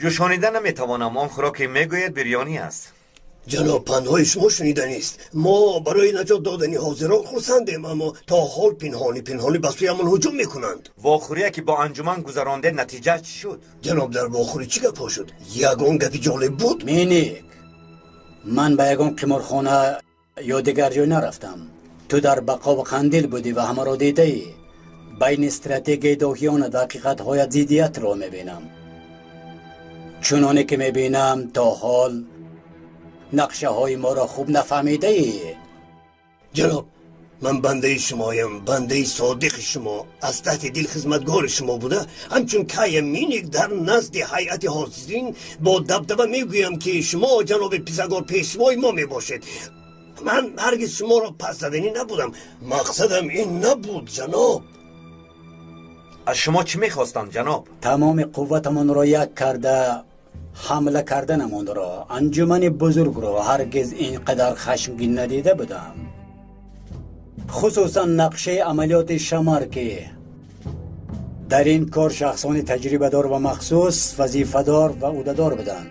Ҷӯшонида наметавонам. Он хӯроке мегӯяд бирёнӣ аст. Ҷаноб, пандҳои шумо шуниданист. Мо барои наҷот додани ҳозирон хурсандем, аммо то ҳол пинҳонӣ пинҳонӣ ба сӯямон ҳуҷум мекунанд. Вохӯрие ки бо анҷуман гузарондед, натиҷа чӣ шуд? Ҷаноб, дар вохӯрӣ чӣ гапҳо шуд? Ягон гапи ҷолиб буд? Миник, ман ба ягон қиморхона ё дигар ҷой нарафтам. Ту дар бақо ва қандил будӣ ва ҳамаро дидаӣ. Байни стратегияи доҳиёнат ва ҳақиқатҳоят зиддиятро мебинам. Чуноне ки мебинам, то ҳол нақшаҳои моро хуб нафаҳмидаӣ. Ҷаноб, ман бандаи шумоям, бандаи содиқи шумо, аз таҳти дил хизматгори шумо буда, ҳамчун Кая Миник дар назди ҳайати ҳозирин бо дабдаба мегӯям, ки шумо, ҷаноби Писагор, пешвои мо мебошед. Ман ҳаргиз шуморо пас заданӣ набудам. Мақсадам ин набуд, ҷаноб. Аз шумо чӣ мехостанд, ҷаноб? Тамоми қувватамонро як карда ҳамла карданамонро. Анҷумани бузургро ҳаргиз ин қадар хашмгин надида будам. Хусусан нақшаи амалиёти Шамар, ки дар ин кор шахсони таҷрибадор ва махсус вазифадор ва ӯҳдадор буданд,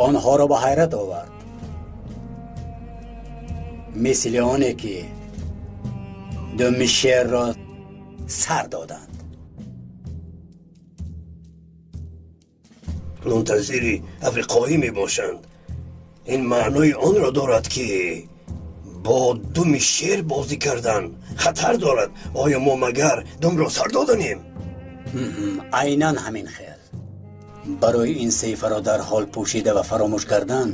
онҳоро ба ҳайрат овард. Мисли оне ки думи шерро сар доданд. Мунтазири африқоӣ мебошанд. Ин маънои онро дорад, ки бо думи шер бозӣ кардан хатар дорад. Оё мо магар думро сар доданем? Айнан ҳамин хел. Барои ин саҳифаро дар ҳол пӯшида ва фаромӯш кардан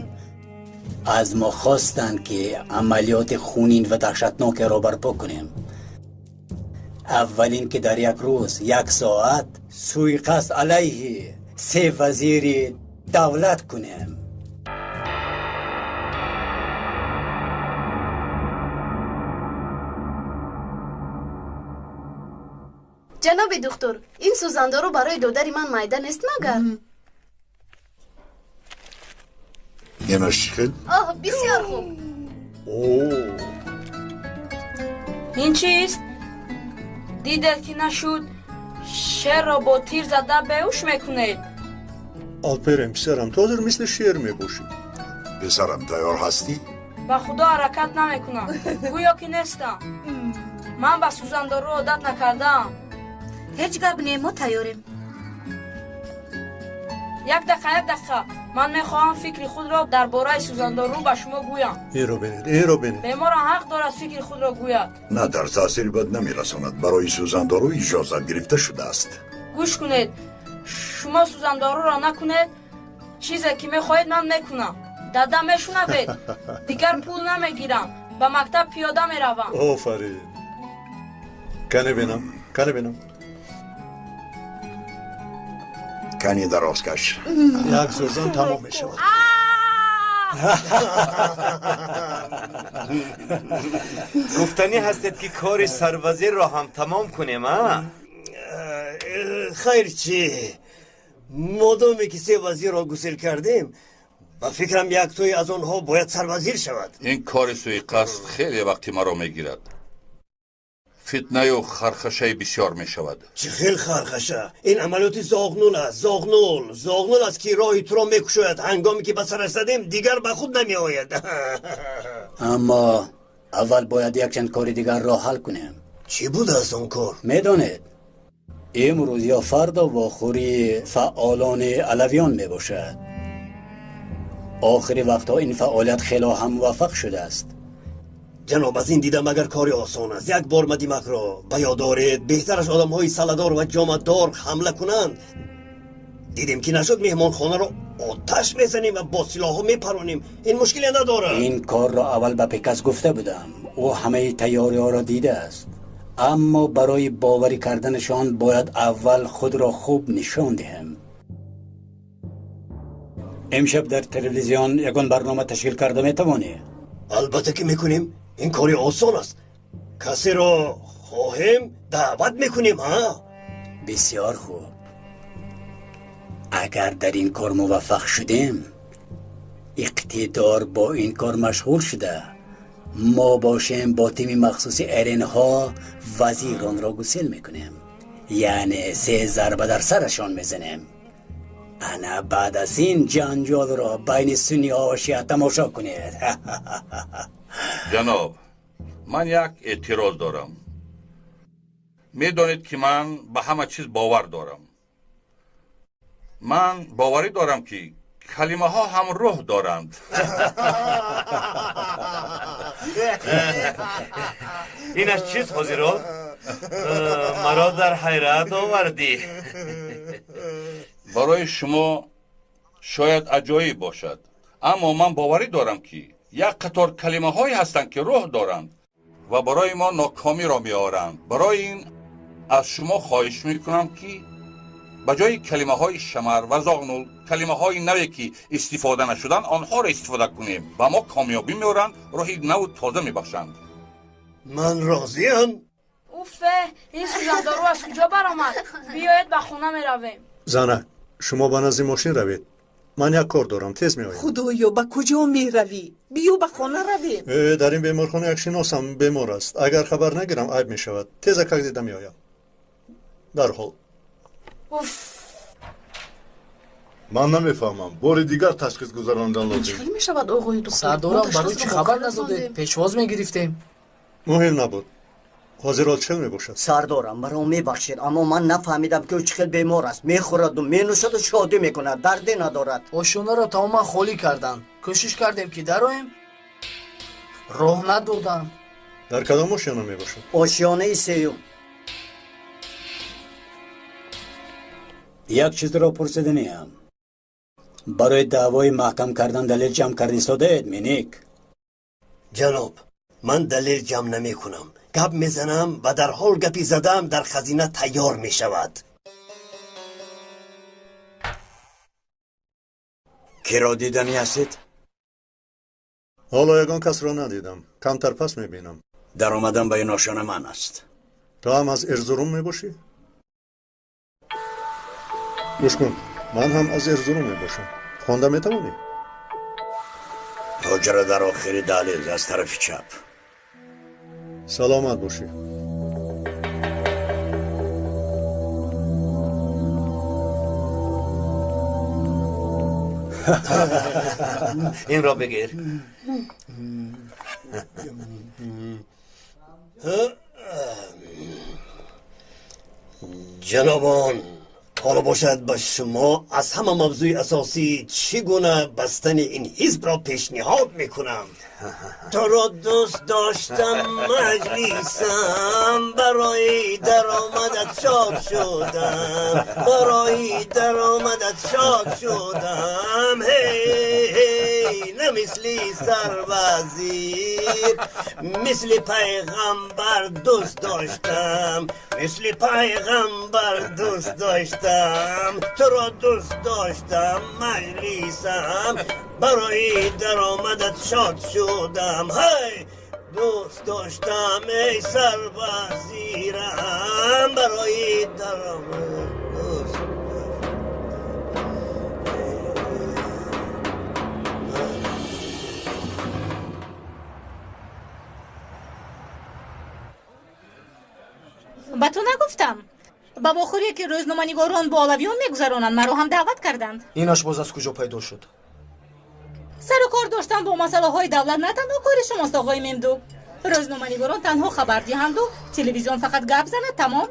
аз мо хостанд, ки амалиёти хунин ва даҳшатнокеро барпо кунем. Аввалин ки дар як рӯз, як соат суиқасд алайҳи се вазири давлат кунем. Ҷаноби духтур, ин сӯзандору барои додари ман майда нест магар? Инаш чӣ хел? Оҳ, бисёр хуб. Ин чист? Дидед ки нашуд, шерро бо тир зада беҳуш мекунед. Алперем, писарам, ту ҳозир мисли шер мебошӣ. Писарам, тайёр ҳастӣ? Ба худо, ҳаракат намекунам, гӯё ки нестам. Ман ба сӯзандору одат накардаам. Ҳеҷ гап не, мо тайёрем. Як дақиқа, як дақиқа, ман мехоҳам фикри худро дар бораи сӯзандору ба шумо гӯям. Инро бинед, инро бинед. Беморам ҳақ дорад фикри худро гӯяд. На, дар таъсири бад намерасонад. Барои сӯзандору иҷозат гирифта шудааст. Гӯш кунед, шумо сӯзандоруро накунед, чизе ки мехоҳед ман мекунам. Дада, мешунавед? Дигар пул намегирам, ба мактаб пиёда меравам. Офарин. Кане бинам, кане бинам. Кани дароз каш. Як сӯзан тамом мешавад. Гуфтанӣ ҳастед, ки кори сарвазирро ҳам тамом кунем, а? Хайр чӣ, модоме ки се вазирро гусел кардем, ба фикрам яктое аз онҳо бояд сарвазир шавад. Ин кори суиқасд хеле вақти маро мегирад. Фитнаю хархашаи бисёр мешавад. Чӣ хел хархаша? Ин амалиёти зоғнул аст, зоғнул, зоғнул аст, ки роҳи туро мекушояд. Ҳангоме ки ба сараш задем, дигар ба худ намеояд. Аммо аввал бояд якчанд кори дигарро ҳал кунем. Чӣ будааст он кор? Медонед, имрӯз ё фардо вохӯрии фаъолони алавиён мебошад. Охири вақтҳо ин фаъолият хело ҳам муваффақ шудааст. Ҷаноб, аз ин дида магар кори осон аст? Як бор Мадимакро ба ёд доред, беҳтараш одамҳои саладор ва ҷомадор ҳамла кунанд. Дидем ки нашуд, меҳмонхонаро оташ мезанем ва бо силоҳҳо мепаронем. Ин мушкиле надорад. Ин корро аввал ба Пекас гуфта будам. Ӯ ҳамаи тайёриҳоро дидааст, аммо барои боварӣ карданашон бояд аввал худро хуб нишон диҳем. Имшаб дар телевизион ягон барнома ташкил карда метавонӣ? Албатта ки мекунем. Ин кори осон аст. Касеро хоҳем даъват мекунем. Ҳа, бисёр хуб. Агар дар ин кор муваффақ шудем, иқтидор бо ин кор машғул шуда, мо бошем бо тими махсуси эренҳо вазиронро гусел мекунем, яъне се зарба дар сарашон мезанем. Ана баъд аз ин ҷанҷолро байни сунниҳо ва шиа тамошо кунед. Ҷаноб, ман як эътироз дорам. Медонед ки ман ба ҳама чиз бовар дорам. Ман боварӣ дорам, ки калимаҳо ҳам рӯҳ доранд. Ин аз чист, ҳозирон? Маро дар ҳайрат овардӣ. Барои шумо шояд аҷоиб бошад, аммо ман боварӣ дорам, ки як қатор калимаҳое ҳастанд, ки рӯҳ доранд ва барои мо нокомиро меоранд. Барои ин аз шумо хоҳиш мекунам, ки ба ҷои калимаҳои шамар ва зоғнул калимаҳои наве, ки истифода нашуданд, онҳоро истифода кунем. Ба мо комёбӣ меоранд, рӯҳи наву тоза мебахшанд. Ман розиам. Уфе, ин сӯзандору аз куҷо баромад? Биёед, ба хона меравем. Зана, шумо ба назди мошин равед, ман як кор дорам, тез меоям. Худоё, ба куҷо меравӣ? Биё, ба хона равем. Дар ин беморхона як шиносам бемор аст. Агар хабар нагирам, айб мешавад. Тезакак дида меоям дарҳол. Уф! Ман намефаҳмам, бори дигар ташхис гузарондан лозим. Чӣ мешавад, оғои духтур? Сардорам, барои чӣ хабар надодед? Пешвоз мегирифтем. Муҳим набуд. Ҳозир ҳол чӣ мебошад? Сардорам, маро мебахшед, аммо ман нафаҳмидам, ки ӯ чӣ хел бемор аст. Мехӯраду менӯшаду шодӣ мекунад, дарде надорад. Ошёнаро тамоман холӣ карданд. Кӯшиш кардем, ки дароем, роҳ надоданд. Дар кадом ошёна мебошад? Ошёнаи сеюм. Як чизро пурсиданиям. Барои даъвои маҳкам кардан далел ҷамъ карда истодаед, Миник? Ҷаноб, ман далел ҷамъ намекунам. Гап мезанам ва дарҳол гапи задаам дар хазина тайёр мешавад. Киро диданӣ ҳастед? Ҳоло ягон касро надидам, камтар пас мебинам. Даромадан ба ин ошёна манъ аст. Ту ҳам аз Эрзурум мебошӣ? Гӯш кун, ман ҳам аз Эрзурум мебошам. Хонда метавонӣ? Ҳуҷра дар охири дализ, аз тарафи чап. Саломат бошӣ. Инро бигир. Ҷанобон, ҳоло бошад ба шумо аз ҳама мавзӯи асосӣ, чӣ гуна бастани ин ҳизбро пешниҳод мекунам. Туро дӯст доштам, маҷлисам, барои даромадат шод шудам, барои даромадат шод шудам. Ҳей, на мисли сарвазир, мисли пайғамбар дӯст доштам, мисли пайғамбар дӯст доштам. Туро дӯст доштам, маҷлисам, барои даромадат шод шудам. Ҳай, дӯст доштам, эй сарвазирам, барои даромадат дӯст. Ба ту нагуфтам, ба вохӯрие, ки рӯзноманигорон бо олавиён мегузаронанд, маро ҳам даъват карданд. Инаш боз аз куҷо пайдо шуд? Сару кор доштан бо масъалаҳои давлат на танҳо кори шумост, оғои Мемдук. Рӯзноманигорон танҳо хабар диҳанду телевизион фақат гап занад, тамом.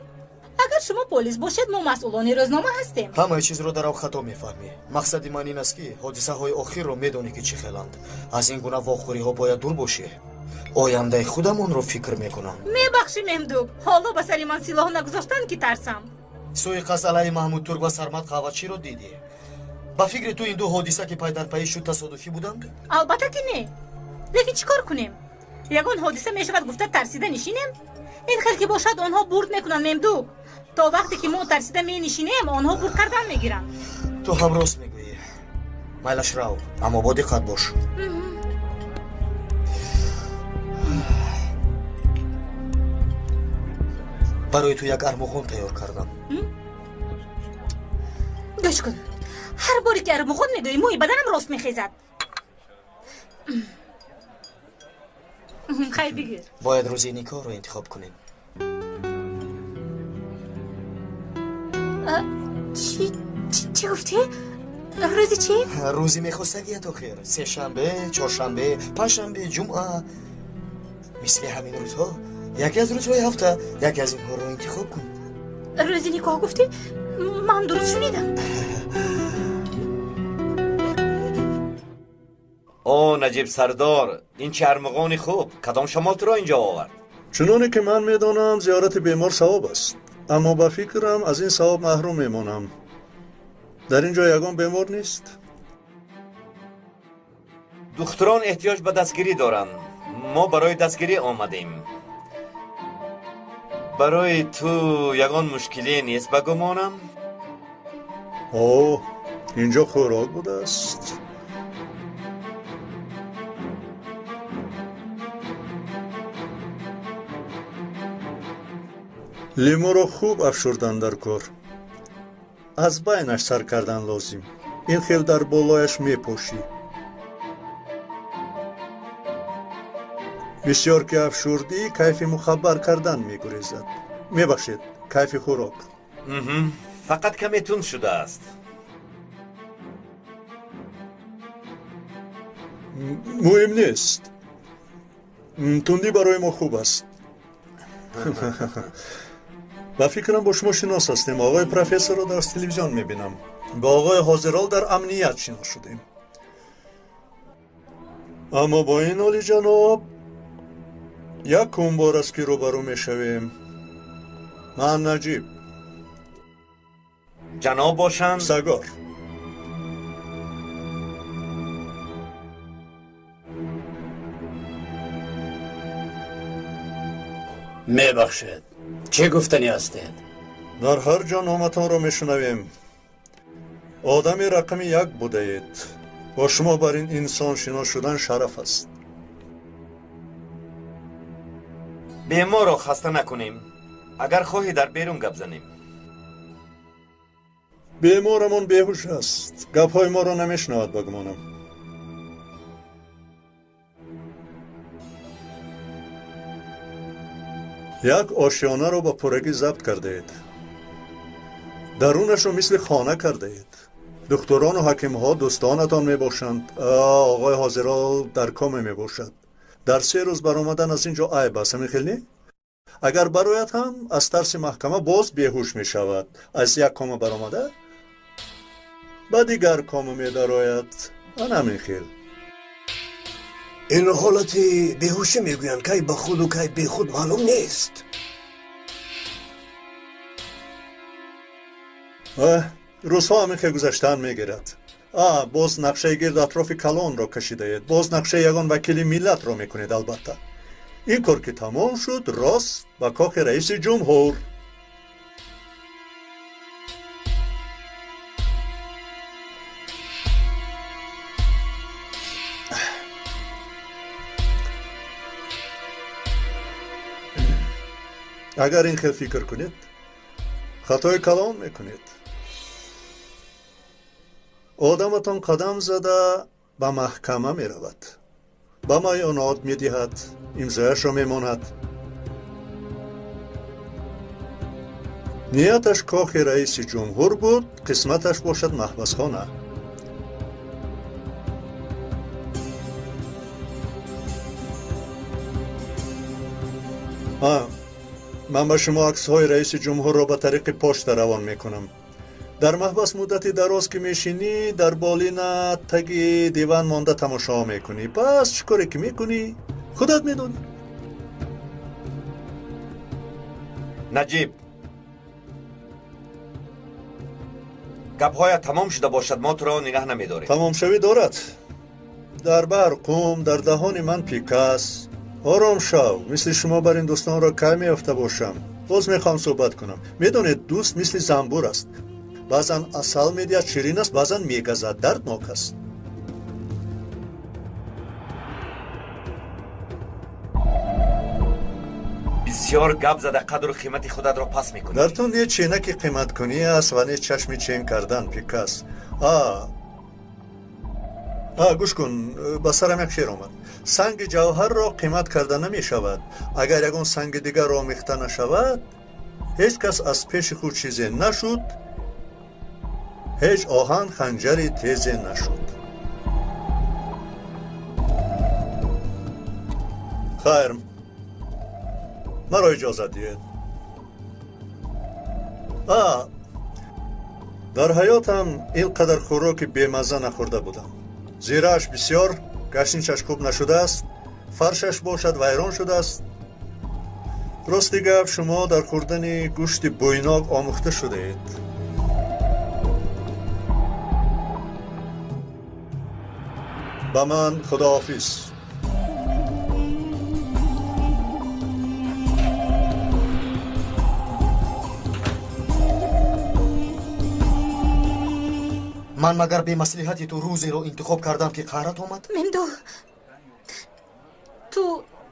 Агар шумо полис бошед, мо масъулони рӯзнома ҳастем. Ҳамаи чизро дарав хато мефаҳмӣ. Мақсади ман ин аст, ки ҳодисаҳои охирро медонӣ, ки чӣ хеланд. Аз ин гуна вохӯриҳо бояд дур бошӣ. Ояндаи худамонро фикр мекунам. Мебахшӣ, Мемдук, ҳоло ба сари ман силоҳ нагузоштанд, ки тарсам. Суиқасд алайҳи Маҳмуд Турк ва Сармад Қаҳвачиро дидӣ. Ба фикри ту ин ду ҳодиса ки пайдарпайӣ шуд тасодуфӣ буданд? Албатта ки не. Лекин чӣ кор кунем? Ягон ҳодиса мешавад гуфта тарсида нишинем? Ин хел ки бошад онҳо бурд мекунанд Мемдук. То вақте ки мо тарсида менишинем, онҳо бурд кардан мегиранд. Ту ҳам рост мегӯӣ. Майлаш рав, аммо бо диққат бош. Барои ту як армуғон тайёр кардам. Гӯш кун, ҳар боре ки армуғон мегӯӣ мӯи баданам рост мехезад. Хайр, бигир. Бояд рӯзи никоҳро интихоб кунем. Чӣ гуфтӣ? Рӯзи чӣ? Рӯзи мехостагият охир. Сешанбе, чоршанбе, панҷшанбе, ҷумъа. Мисли ҳамин рӯзҳо яке аз рӯзҳои ҳафта яке аз инҳоро интихоб кун. Рӯзи никоҳ гуфтӣ? Ман дуруст шунидам? О, Наҷиб сардор, ин чӣ армуғони хуб! Кадом шамол туро инҷо овард? Чуноне ки ман медонам, зиёрати бемор савоб аст, аммо ба фикрам аз ин савоб маҳрум мемонам. Дар ин ҷо ягон бемор нест? Духтурон эҳтиёҷ ба дастгирӣ доранд. Мо барои дастгирӣ омадем. Барои ту ягон мушкиле нест ба гумонам? О, инҷо хӯрок будааст. Лимӯро хуб афшурдан дар кор. Аз байнаш сар кардан лозим. Ин хел дар болояш мепошӣ. Бисёр ки афшурдӣ, кайфи мухаббар кардан мегурезад. Мебахшед, кайфи хӯрок. Фақат каме тунд шудааст. Муҳим нест. Тундӣ барои мо хуб аст. Ба фикрам бо шумо шинос ҳастем. Оғои профессорро дар телевизион мебинам. Бо оғои ҳозирол дар амният шинос шудем. Аммо бо ин олиҷаноб якум бор аст ки рӯбарӯ мешавем. Ман Наҷиб. Ҷаноб бошанд? Сагор. Мебахшед, чӣ гуфтанӣ ҳастед? Дар ҳар ҷо номатонро мешунавем. Одами рақами як будаед. Бо шумо бар ин инсон шинос шудан шараф аст. Беморро хаста накунем. Агар хоҳӣ дар берун гап занем. Беморамон беҳуш аст. Гапҳои моро намешунавад ба гумонам. Як ошёнаро ба пуррагӣ забт кардаед. Дарунашро мисли хона кардаед. Духтурону ҳакимҳо дӯстонатон мебошанд. Оғои ҳозирол дар коме мебошад. Дар 3 рӯз баромадан аз ин ҷо айб аст, ҳамин хел не? Агар барояд ҳам аз тарси маҳкама боз беҳуш мешавад. Аз як кома баромада ба дигар кома медарояд. Ана ҳамин хел. Ин ҳолати беҳушӣ мегӯянд, кай ба худу кай бехуд маълум нест. Рӯзҳо ҳамин хел гузаштан мегирад. Боз нақшаи гирд атрофи калонро кашидаед. Боз нақшаи ягон вакили миллатро мекунед албатта. Ин кор ки тамом шуд, рост ба кохи раиси ҷумҳур. Агар ин хел фикр кунед, хатои калон мекунед. Одаматон қадам зада ба маҳкама меравад. Ба майонот медиҳад, имзояшро мемонад. Нияташ кохи раиси ҷумҳур буд, қисматаш бошад маҳбасхона. Ман ба шумо аксҳои раиси ҷумҳурро ба тариқи пошта равон мекунам. Дар маҳбас муддати дароз ки мешинӣ, дар болина таги диван монда тамошо мекунӣ. Пас чӣ коре ки мекунӣ, худат медонӣ. Наҷиб, Гапҳоят тамом шуда бошад, мо туро нигаҳ намедорем. Тамомшавӣ дорад. Дар баҳр қум, дар даҳони ман пикас. Ором шав, мисли шумо бар ин дӯстонро кай меёфта бошам. Боз мехоҳам суҳбат кунам. Медонед, дӯст мисли занбур аст. Баъзан асал медиҳад, ширин аст, баъзан мегазад, дарднок аст. Бисёр гап зада қадру қимати худатро пас мекунӣ. Дар ту не ченаки қиматкунӣ аст ва не чашми чен кардан, пикас. Гӯш кун, ба сарам як шеър омад. Санги ҷавҳарро қимат карда намешавад. Агар ягон санги дигар омехта нашавад, ҳеҷ кас аз пеши худ чизе нашуд, ҳеҷ оҳан ханҷари тезе нашуд. Хайр, маро иҷозат диҳед. Дар ҳаётам ин қадар хӯроки бемазза нахӯрда будам. Зирааш бисёр, гашничаш хуб нашудааст, фаршаш бошад вайрон шудааст. Рости гап, шумо дар хӯрдани гӯшти бӯйнок омӯхта шудаед. Ба ман худоҳофиз. Ман магар бемаслиҳати ту рӯзеро интихоб кардам, ки қаҳрат омад? Мемду, ту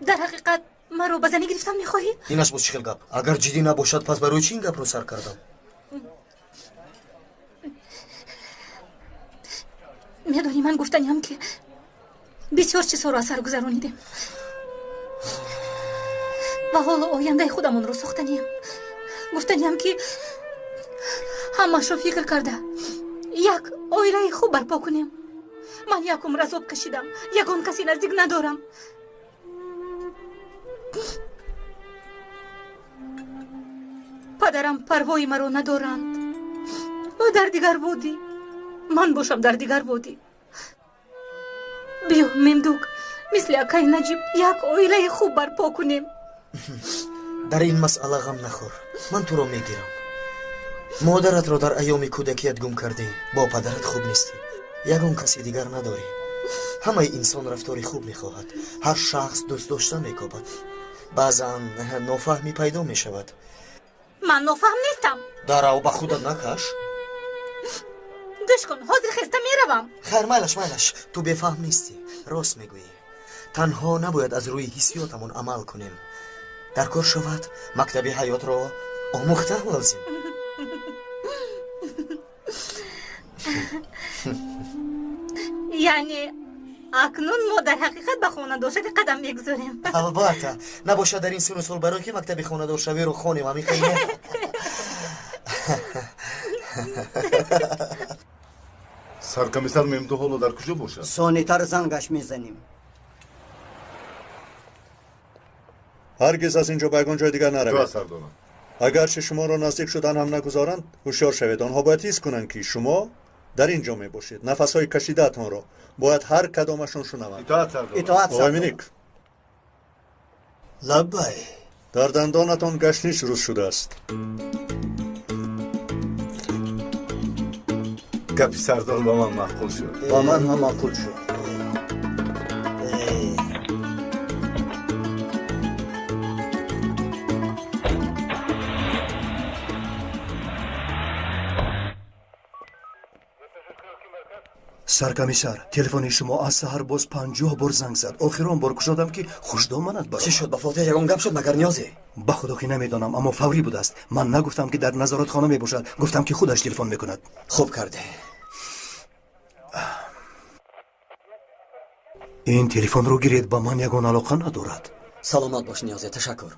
дар ҳақиқат маро ба занӣ гирифтан мехоҳӣ? Инаш боз чӣ хел гап? Агар ҷиддӣ набошад, пас барои чӣ ин гапро сар кардам? Медонӣ, ман гуфтаниам, ки бисёр чизҳоро аз сар гузаронидем ва ҳоло ояндаи худамонро сохтаниям. Гуфтаниам, ки ҳамаашро фикр карда як оилаи хуб барпо кунем. Ман як умр азоб кашидам, ягон касе наздик надорам. Падарам парвои маро надоранд. Ӯ дар дигар водӣ, ман бошам дар дигар водӣ. Биё, Мемдук, мисли акаи Наҷиб як оилаи хуб барпо кунем. Дар ин масъала ғам нахӯр, ман туро мегирам. Модаратро дар айёми кӯдакият гум кардӣ, бо падарат хуб нестӣ, ягон каси дигар надорӣ. Ҳамаи инсон рафтори хуб мехоҳад, ҳар шахс дӯст дошта мекобад. Баъзан нофаҳмӣ пайдо мешавад. Ман нофаҳм нестам. Дарав, ба худат накаш. Гӯш кун, ҳозир хеста меравам. Хайр, майлаш, майлаш, ту бефаҳм нестӣ, рост мегӯӣ. Танҳо набояд аз рӯи ҳиссиётамон амал кунем. Дар кор шавад мактаби ҳаётро омӯхтан лозим. Яъне акнун мо дар ҳақиқат ба хонадоршавӣ қадам мегузорем. Албатта, набошад дар ин сину сол барои ки мактаби хонадоршавиро хонем, ҳамин хел не? Саркомиссар Мемду ҳоло дар куҷо бошад? Сонитар зангаш мезанем. Ҳаргиз аз ин ҷо ба ягон ҷои дигар наравед. Агарчи шуморо наздик шудан ҳам нагузоранд, ҳушёр шавед. Онҳо бояд ҳис кунанд, ки шумо дар ин ҷо мебошед. Нафасҳои кашидаатонро бояд ҳар кадомашон шунаванд. Оғои Миник. Лаббай. Дар дандонатон гашнич рӯз шудааст. Гапи сардор ба ман маъқул шуд. Ба ман ҳам маъқул шуд. Саркомиссар, телефони шумо аз саҳар боз 50 бор занг зад. Охирон бор кушодам, ки хушдоманат баромад. Чӣ шуд? Ба Фотиҳ ягон гап шуд, магар ниёзе? Ба худо ки намедонам, аммо фаврӣ будааст. Ман нагуфтам, ки дар назоратхона мебошад, гуфтам, ки худаш телефон мекунад. Хуб карде. Ин телефонро гиред, ба ман ягон алоқа надорад. Саломат бош, ниёзе, ташаккур.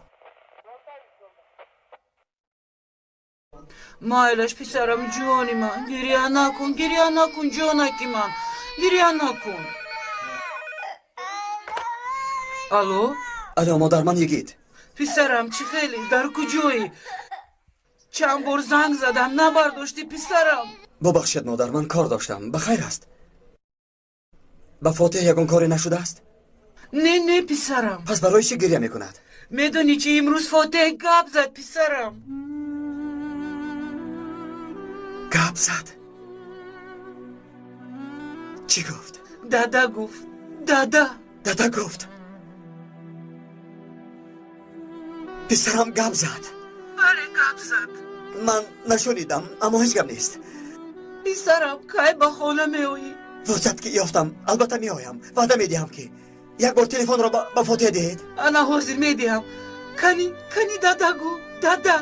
Майлаш, писарам, ҷони ман, гиря накун, гиря накун, ҷонаки ман, гиря накун. Алло? Алло, модар, ман Йигит. Писарам, чӣ хеле, дар куҷоӣ? Чанд бор занг задам, набардоштӣ, писарам. Бубахшед, модар, ман кор доштам. Ба хайр аст? Ба Фотиҳ ягон коре нашудааст? Не, не, писарам. Пас барои чӣ гиря мекунад? Медонӣ чӣ, имрӯз Фотиҳ гап зад, писарам. Гап зад? Чӣ гуфт? Дада гуфт. Дада. Дада гуфт. Писарам гап зад. Бале, гап зад. Ман нашунидам, аммо ҳеҷ гап нест. Писарам, кай ба хона меоӣ? Фурсат ки ёфтам, албатта меоям. Ваъда медиҳам ки як бор телефонро ба Фотиҳ диҳед. Ана ҳозир медиҳам. Кани, кани дада гӯ. Дада,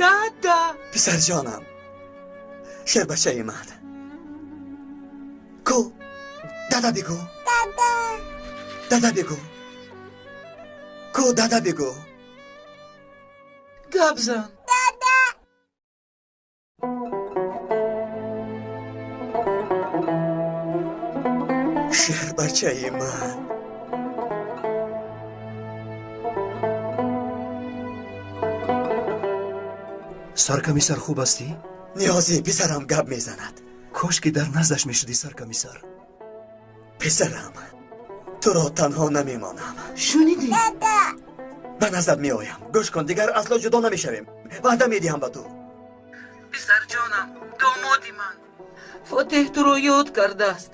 дада. Писарҷонам, шербачаи ман. Ку, дада бигӯ. Дада. Дада бигӯ. Ку, дада бигӯ. Гап зан. Дада. Шербачаи ман. Саркомиссар, хуб ҳастӣ? Ниёзӣ, писарам гап мезанад. Кош ки дар наздаш мешудӣ, саркомиссар. Писарам, туро танҳо намемонам. Шунидӣ? Дада. Ба наздат меоям. Гӯш кун, дигар асло ҷудо намешавем. Ваъда медиҳам ба ту. Писарҷонам, домоди ман. Фотеҳ туро ёд кардааст.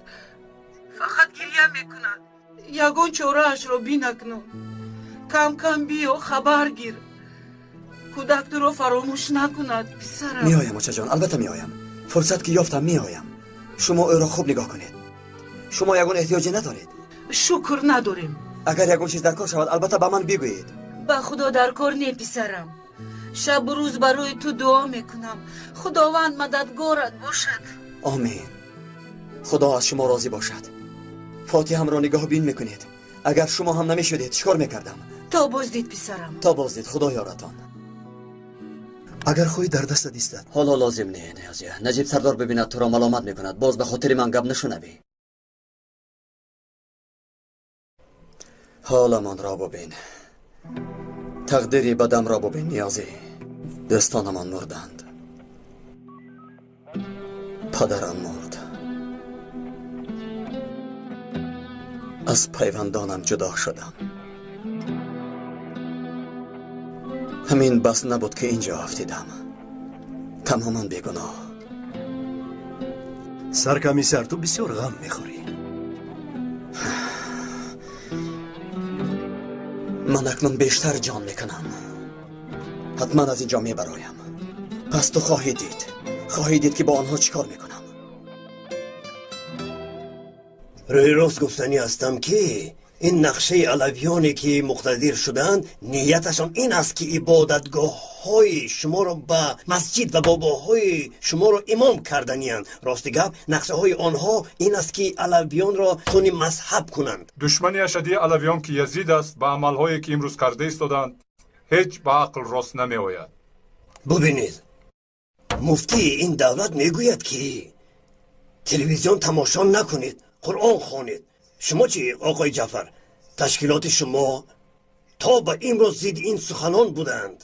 Фақат гиря мекунад. Ягон чораашро бинакну. Кам-кам биё, хабар гир. Кӯдак туро фаромӯш накунад, писарам. Меоям, очаҷон, албатта меоям. Фурсат ки ёфтам, меоям. Шумо ӯро хуб нигоҳ кунед. Шумо ягон эҳтиёҷе надоред? Шукр, надорем. Агар ягон чиз дар кор шавад, албатта ба ман бигӯед. Ба худо дар кор не, писарам. Шабу рӯз барои ту дуо мекунам. Худованд мададгорат бошад. Омин. Худо аз шумо розӣ бошад. Фотиҳамро нигоҳбин мекунед. Агар шумо ҳам намешудед, чӣ кор мекардам? То боздид, писарам. То боздид, худо ёратон. Агар хоҳӣ дар дастат истад. Ҳоло лозим не, Ниёзия. Наҷиб сардор бибинад, туро маломат мекунад. Боз ба хотири ман гап нашунавӣ. Ҳоламонро бубин. Тақдири бадамро бубин, Ниёзӣ. Дӯстонамон мурданд. Падарам мурд. Аз пайвандонам ҷудо шудам. Ҳамин бас набуд ки инҷо афтидам. Тамоман бегуноҳ. Саркомиссар, ту бисёр ғам мехӯрӣ. Ман акнун бештар ҷон мекунам. Ҳатман аз инҷо мебароям. Пас ту хоҳӣ дид. Хоҳӣ дид ки бо онҳо чӣ кор мекунам. Рӯи рост гуфтанӣ ҳастам ки ин нақшаи алавиёне ки муқтадир шуданд, нияташон ин аст ки ибодатгоҳҳои шуморо ба масҷид ва бобоҳои шуморо имом карданиянд. Рости гап, нақшаҳои онҳо ин аст ки алавиёнро хуни мазҳаб кунанд. Душмани ашадии алавиён ки Язид аст, ба амалҳое ки имрӯз карда истоданд, ҳеҷ ба ақл рост намеояд. Бубинед, муфтии ин давлат мегӯяд ки телевизион тамошо накунед, Қуръон хонед. Шумо чӣ, оқои Ҷафар? Ташкилоти шумо то ба имрӯз зидди ин суханон буданд.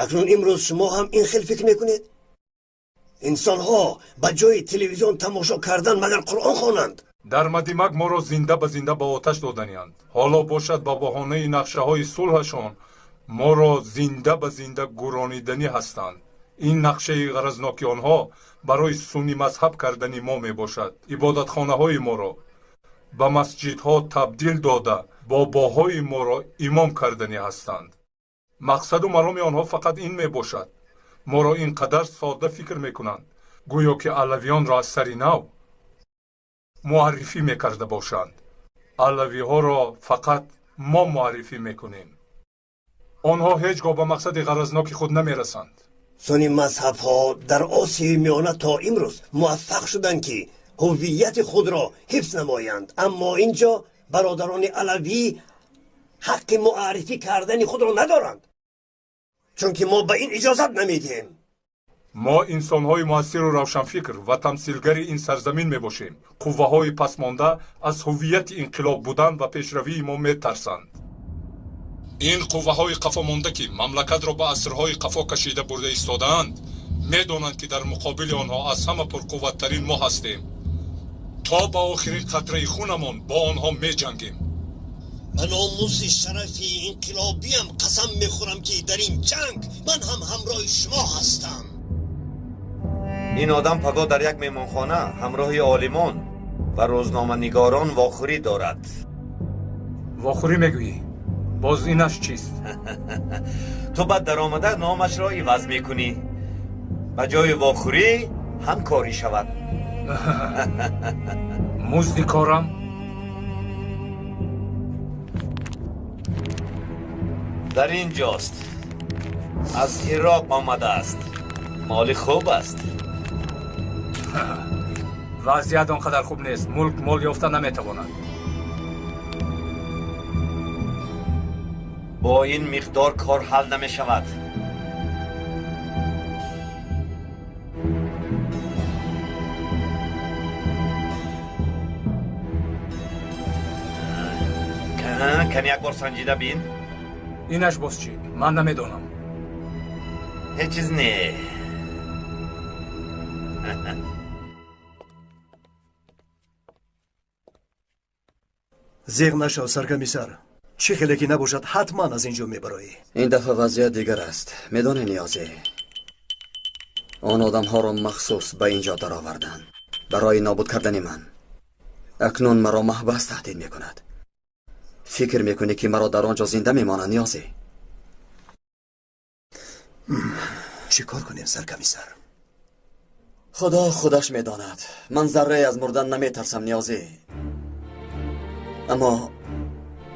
Акнун имрӯз шумо ҳам ин хел фикр мекунед? Инсонҳо ба ҷои телевизион тамошо кардан магар Қуръон хонанд? Дар Мадимак моро зинда ба зинда ба оташ доданианд. Ҳоло бошад ба баҳонаи нақшаҳои сулҳашон моро зинда ба зинда гӯрониданӣ ҳастанд. Ин нақшаи ғаразноки онҳо барои суннӣ мазҳаб кардани мо мебошад. Ибодатхонаҳои моро ба масҷидҳо табдил дода, бобоҳои моро имом карданӣ ҳастанд. Мақсаду мароми онҳо фақат ин мебошад. Моро ин қадар содда фикр мекунанд, гӯё ки алавиёнро аз сари нав муаррифӣ мекарда бошанд. Алавиҳоро фақат мо муаррифӣ мекунем. Онҳо ҳеҷ гоҳ ба мақсади ғаразноки худ намерасанд. Сунни мазҳабҳо дар Осиёи Миёна то имрӯз муваффақ шуданд ки ҳуввияти худро ҳифз намоянд, аммо инҷо бародарони алавӣ ҳаққи муаррифӣ кардани худро надоранд, чунки мо ба ин иҷозат намедиҳем. Мо инсонҳои муассиру равшанфикр ва тамсилгари ин сарзамин мебошем. Қувваҳои пасмонда аз ҳуввияти инқилоб будан ва пешравии мо метарсанд. Ин қувваҳои қафомонда ки мамлакатро ба асрҳои қафо кашида бурда истодаанд, медонанд ки дар муқобили онҳо аз ҳама пурқувваттарин мо ҳастем. То ба охирин қатраи хунамон бо онҳо меҷангем. Ба номуси шарафи инқилобиям қасам мехӯрам ки дар ин ҷанг ман ҳам ҳамроҳи шумо ҳастам. Ин одам пагоҳ дар як меҳмонхона ҳамроҳи олимон ва рӯзноманигорон вохӯрӣ дорад. Вохӯрӣ мегӯӣ? Боз инаш чист? Ту баъд даромада номашро иваз мекунӣ. Ба ҷои вохӯрӣ ҳамкорӣ шавад. Музди корам? Дар ин ҷост. Аз Ироқ омадааст. Моли хуб аст. Вазъият он қадар хуб нест. Мулк мол ёфта наметавонад. Бо ин миқдор кор ҳал намешавад. Кани як бор санҷида бин. Инаш боз чӣ? Ман намедонам. Ҳеҷ чиз не. Зиғ нашав, саркамисар. Чӣ хеле ки набошад, ҳатман аз ин ҷо мебароӣ. Ин дафъа вазъият дигар аст. Медонӣ, Ниёзӣ, он одамҳоро махсус ба ин ҷо дароварданд барои нобуд кардани ман. Акнун маро маҳбас таҳдид мекунад. Фикр мекунӣ, ки маро дар он ҷо зинда мемонанд, Ниёзӣ? Чӣ кор кунем, саркамисар? Худо худаш медонад. Ман заррае аз мурдан наметарсам, Ниёзӣ. Аммо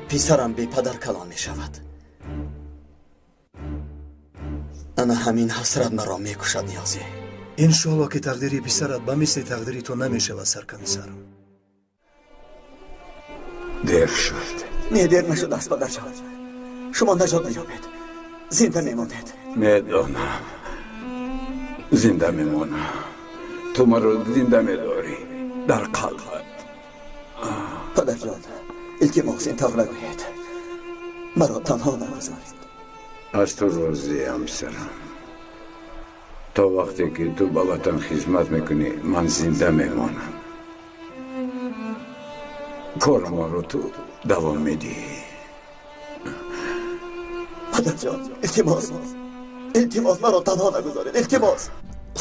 писарам бепадар калон мешавад. Ана ҳамин ҳасрат маро мекушад, Ниёзӣ. Иншоалло, ки тақдири писарат ба мисли тақдири ту намешавад, саркамисар. Дер шуд. Не, дер нашудааст, падарҷон. Шумо наҷот меёбед. Зинда мемонед. Медонам. Зинда мемонам. Ту маро зинда медорӣ дар қалбат. Падарҷон, илтимос, ин тавр нагӯед. Маро танҳо нагузоред. Аз ту розиям, писарам. То вақте ки ту ба ватан хизмат мекунӣ, ман зинда мемонам. Корамонро ту давом медиҳӣ. Падарҷон, илтимос, илтимос, маро танҳо нагузоред, илтимос.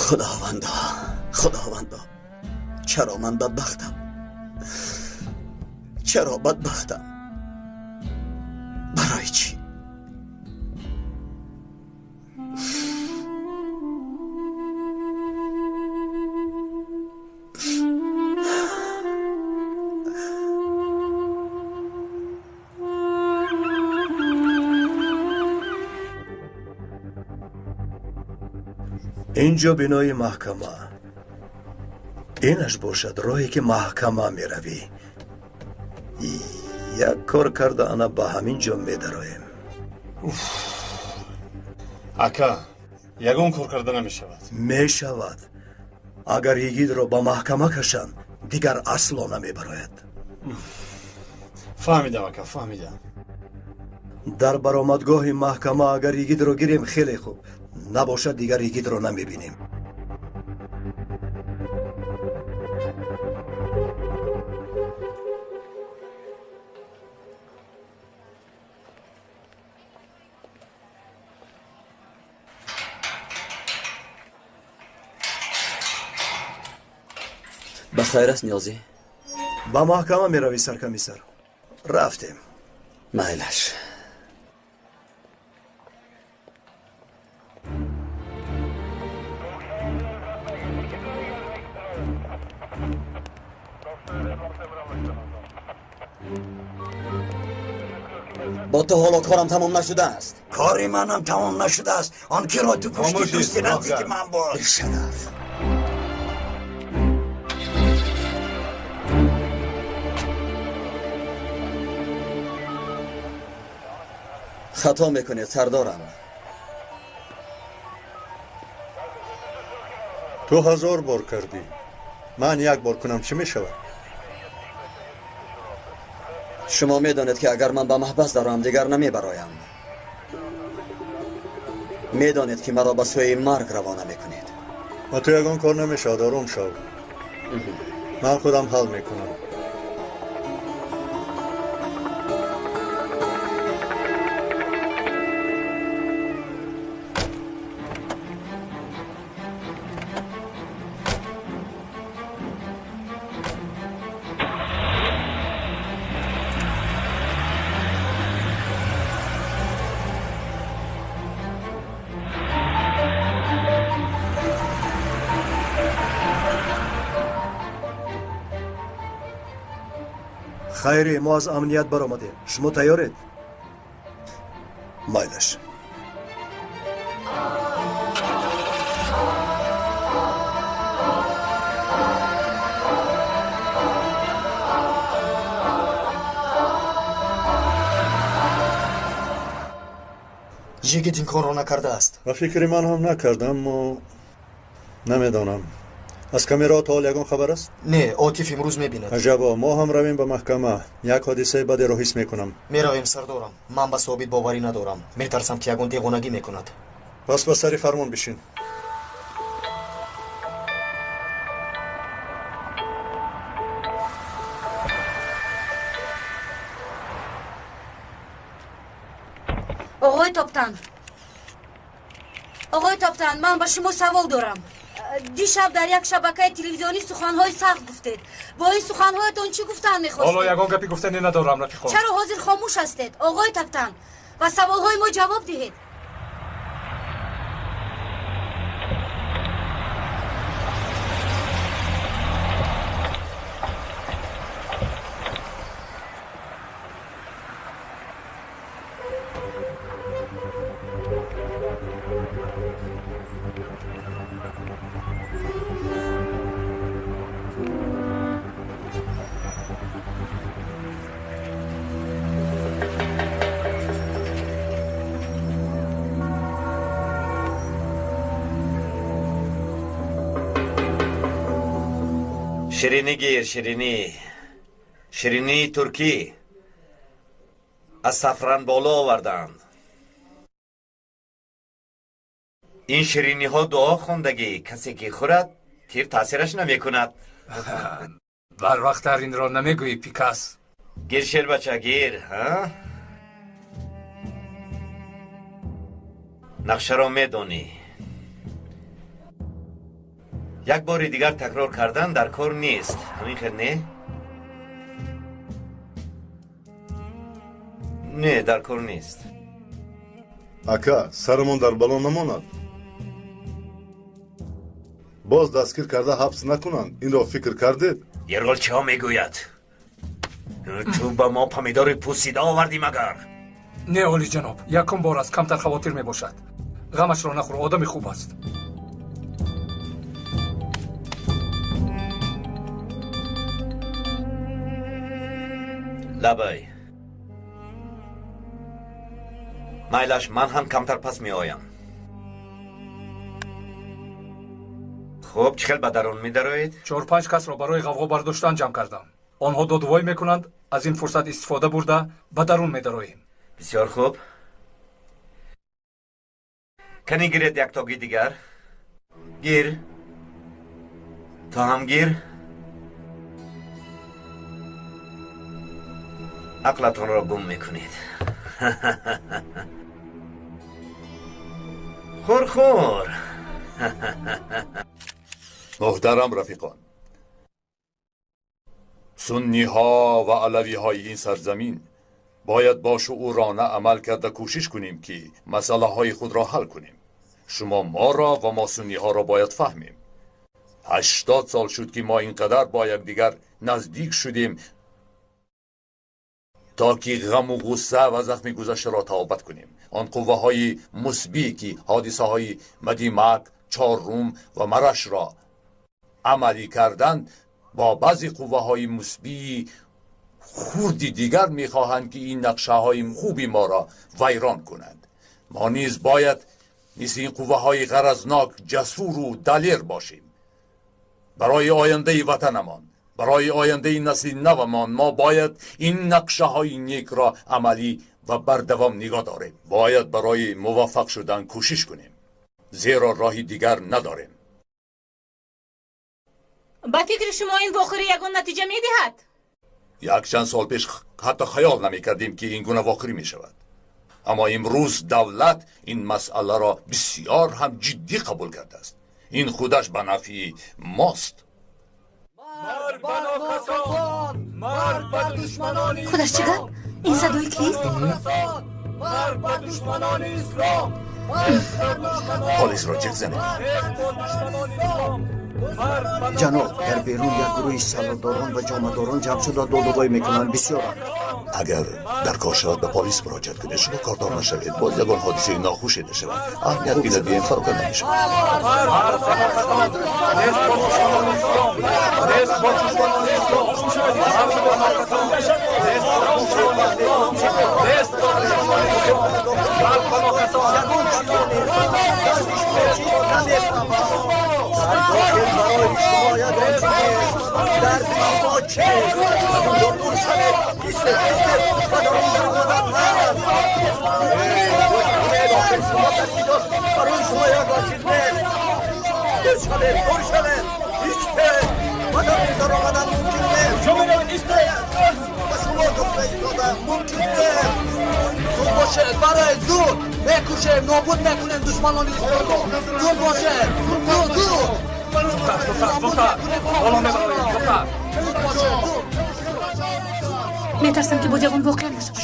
Худовандо, Худовандо, чаро ман бадбахтам? Чаро бадбахтам? Барои чӣ? Инҷо бинои маҳкама. Инаш бошад роҳе, ки маҳкама меравӣ. Як кор карда ана ба ҳамин ҷо медароем. Ака, ягон кор карда намешавад. Мешавад. Агар йигитро ба маҳкама кашанд, дигар асло намебарояд. Фаҳмидам, ака, фаҳмидам. Дар баромадгоҳи маҳкама агар йигитро гирем, хеле хуб. Набошад, дигар йигитро намебинем. Ба хайр аст, Ниёзӣ? Ба маҳкама меравӣ, саркамисар. Рафтем. Майлаш. Бо ту ҳоло корам тамом нашудааст. Кори манам тамом нашудааст. Он киро ту кушти, дӯсти наздики ман буд. Бешараф. Хато мекунед, сардорам. Ту 1000 бор кардӣ. Ман як бор кунам, чӣ мешавад? Шумо медонед, ки агар ман ба маҳбас дароям, дигар намебароям. Медонед, ки маро ба сӯи марг равона мекунед. Ба ту ягон кор намешавад, ором шав. Ман худам ҳал мекунам. Хайре, мо аз амният баромадем. Шумо тайёред? Майлаш. Йигит ин корро накардааст. Ба фикри ман ҳам накард, аммо намедонам. Аз камераҳо то ҳол ягон хабар аст? Не, Отиф имрӯз мебинад. Аҷабо, мо ҳам равем ба маҳкама. Як ҳодисаи бадеро ҳис мекунам. Меравем, сардорам. Ман ба Собит боварӣ надорам. Метарсам, ки ягон девонагӣ мекунад. Пас ба сари фармон бишин. Оғои Топтан, оғои Топтан, ман ба шумо савол дорам. Дишаб дар як шабакаи телевизионӣ суханҳои сахт гуфтед. Бо ин суханҳоятон чӣ гуфтан мехостед? Ҳоло ягон гапи гуфтанӣ надорам, рафиқон. Чаро ҳозир хомӯш ҳастед, оғои Топтан? Ба саволҳои мо ҷавоб диҳед. Ширинӣ гир, ширинӣ. Ширинии туркӣ. Аз Сафранболо оварданд. Ин шириниҳо дуо хондагӣ. Касе ки хӯрад, тир таъсираш намекунад. Барвақттар инро намегӯӣ, Пикас. Гир, шербача, гир. Нақшаро медонӣ. Як бори дигар такрор кардан дар кор нест. Ҳамин хел не? Не, дар кор нест. Ака, сарамон дар бало намонад. Боз дастгир карда ҳабс накунанд. Инро фикр кардед? Ерғол чиҳо мегӯяд? Ту ба мо помидори пӯсида овардӣ магар? Не, олиҷаноб, якум бор аст, камтар хавотир мебошад. Ғамашро нахӯр, одами хуб аст. Лабай. Майлаш, ман ҳам камтар пас меоям. Хуб, чӣ хел ба дарун медароед? 4-5 касро барои ғавғо бардоштан ҷамъ кардам. Онҳо додувой мекунанд, аз ин фурсат истифода бурда ба дарун медароем. Бисёр хуб. Кани гиред яктоги дигар? Гир. Ту ҳам гир. Ақлатонро гум мекунед. Хӯр, хӯр. Муҳтарам рафиқон, сунниҳо ва алавиҳои ин сарзамин бояд бо шуурона амал карда кӯшиш кунем, ки масъалаҳои худро ҳал кунем. Шумо моро ва мо сунниҳоро бояд фаҳмем. 80 сол шуд, ки мо ин қадар бо якдигар наздик шудем, то ки ғаму ғусса ва захми гузаштаро таобат кунем. Он қувваҳои мусбӣ, ки ҳодисаҳои Мадимак, Чоррум ва Марашро амалӣ карданд, бо баъзе қувваҳои мусбии хурди дигар мехоҳанд, ки ин нақшаҳои хуби моро вайрон кунанд. Мо низ бояд мисли ин қувваҳои ғаразнок ҷасуру далер бошем. Барои ояндаи ватанамон, барои ояндаи насли навамон мо бояд ин нақшаҳои некро амалӣ ва бардавом нигоҳ дорем. Бояд барои муваффақ шудан кӯшиш кунем, зеро роҳи дигар надорем. Ба фикри шумо ин вохӯрӣ ягон натиҷа медиҳад? Як чанд сол пеш ҳатто хаёл намекардем, ки ин гуна вохӯрӣ мешавад. Аммо имрӯз давлат ин масъаларо бисёр ҳам ҷиддӣ қабул кардааст. Ин худаш ба нафъи мост. Худаш чӣ гап? Ин садои кист? Полисро ҷиғ занед. Ҷаноб, дар берун як гурӯҳи саллодорон ва ҷомадорон ҷамъ шуда додувой мекунанд. Бисёранд. Агар дар кор шавад, ба полис муроҷиат кунед. Шумо кордор нашавед, боз ягон ҳодисаи нохуше нашавад. Аҳамият ки надиҳем, пароканда мешавад. Зуд мекушем, нобуд мекунем душманони исломро. Зуд бошед, зуд, зуд. Метарсам, ки боз ягон воқеа нашавад.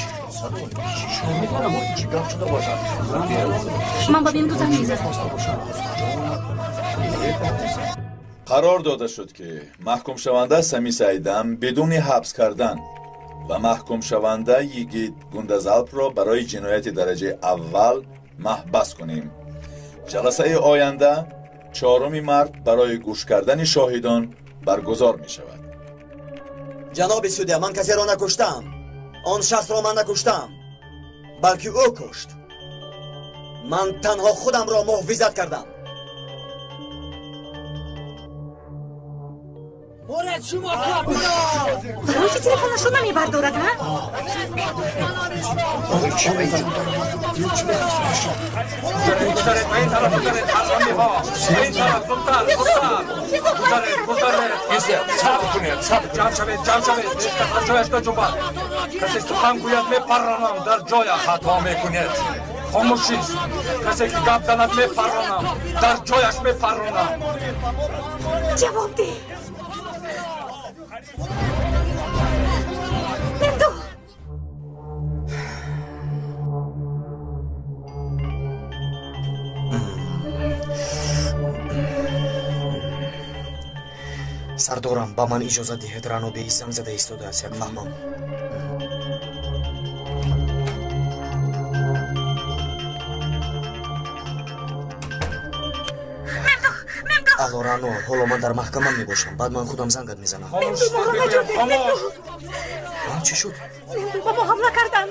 Ман ба Мемду занг мезанам. Қарор дода шуд, ки маҳкумшаванда Сами Саидам бидуни ҳабс кардан ва маҳкумшаванда Йигит Гундазалпро барои ҷинояти дараҷаи аввал маҳбас кунем. Ҷаласаи оянда 4 март барои гӯш кардани шоҳидон баргузор мешавад. Ҷаноби судя, ман касеро накуштам. Он шахсро ман накуштам, балки ӯ кушт. Ман танҳо худамро муҳофизат кардам. Барои чӣ телефонашро намебардорад, ҳа? Касе сухан гӯяд, мепарронам дар ҷоя. Хато мекунед. Хомӯшист. Касе ки гап занад, мепарронам дар ҷояш, мепарронам. Ҷавоб деҳ. Мемду! Сардорам, ба ман иҷозат диҳед, Рано беи занг зада истодааст, як фаҳмам. Алло, Рано, ҳоло ман дар маҳкама мебошам. Баъд ман худам зангат мезанам. Чӣ шуд? Ба мо ҳамла карданд.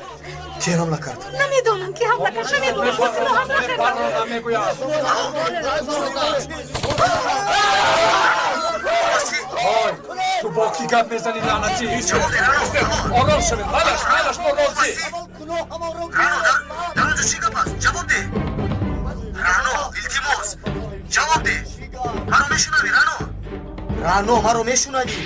Ки ҳамла кард? Намедонам, ки ҳамла кард. Намедонам, боз мо ҳамла карданд. Ой, ту бо кӣ гап мезанӣ, лаънатӣ? Ором шавед, майлаш, майлаш, мо розӣ. Рано, дар он ҷо чӣ гап аст? Ҷавоб деҳ. Рано, илтимос, ҷавоб деҳ. Маро мешунавӣ, Рано? Рано, маро мешунавӣ?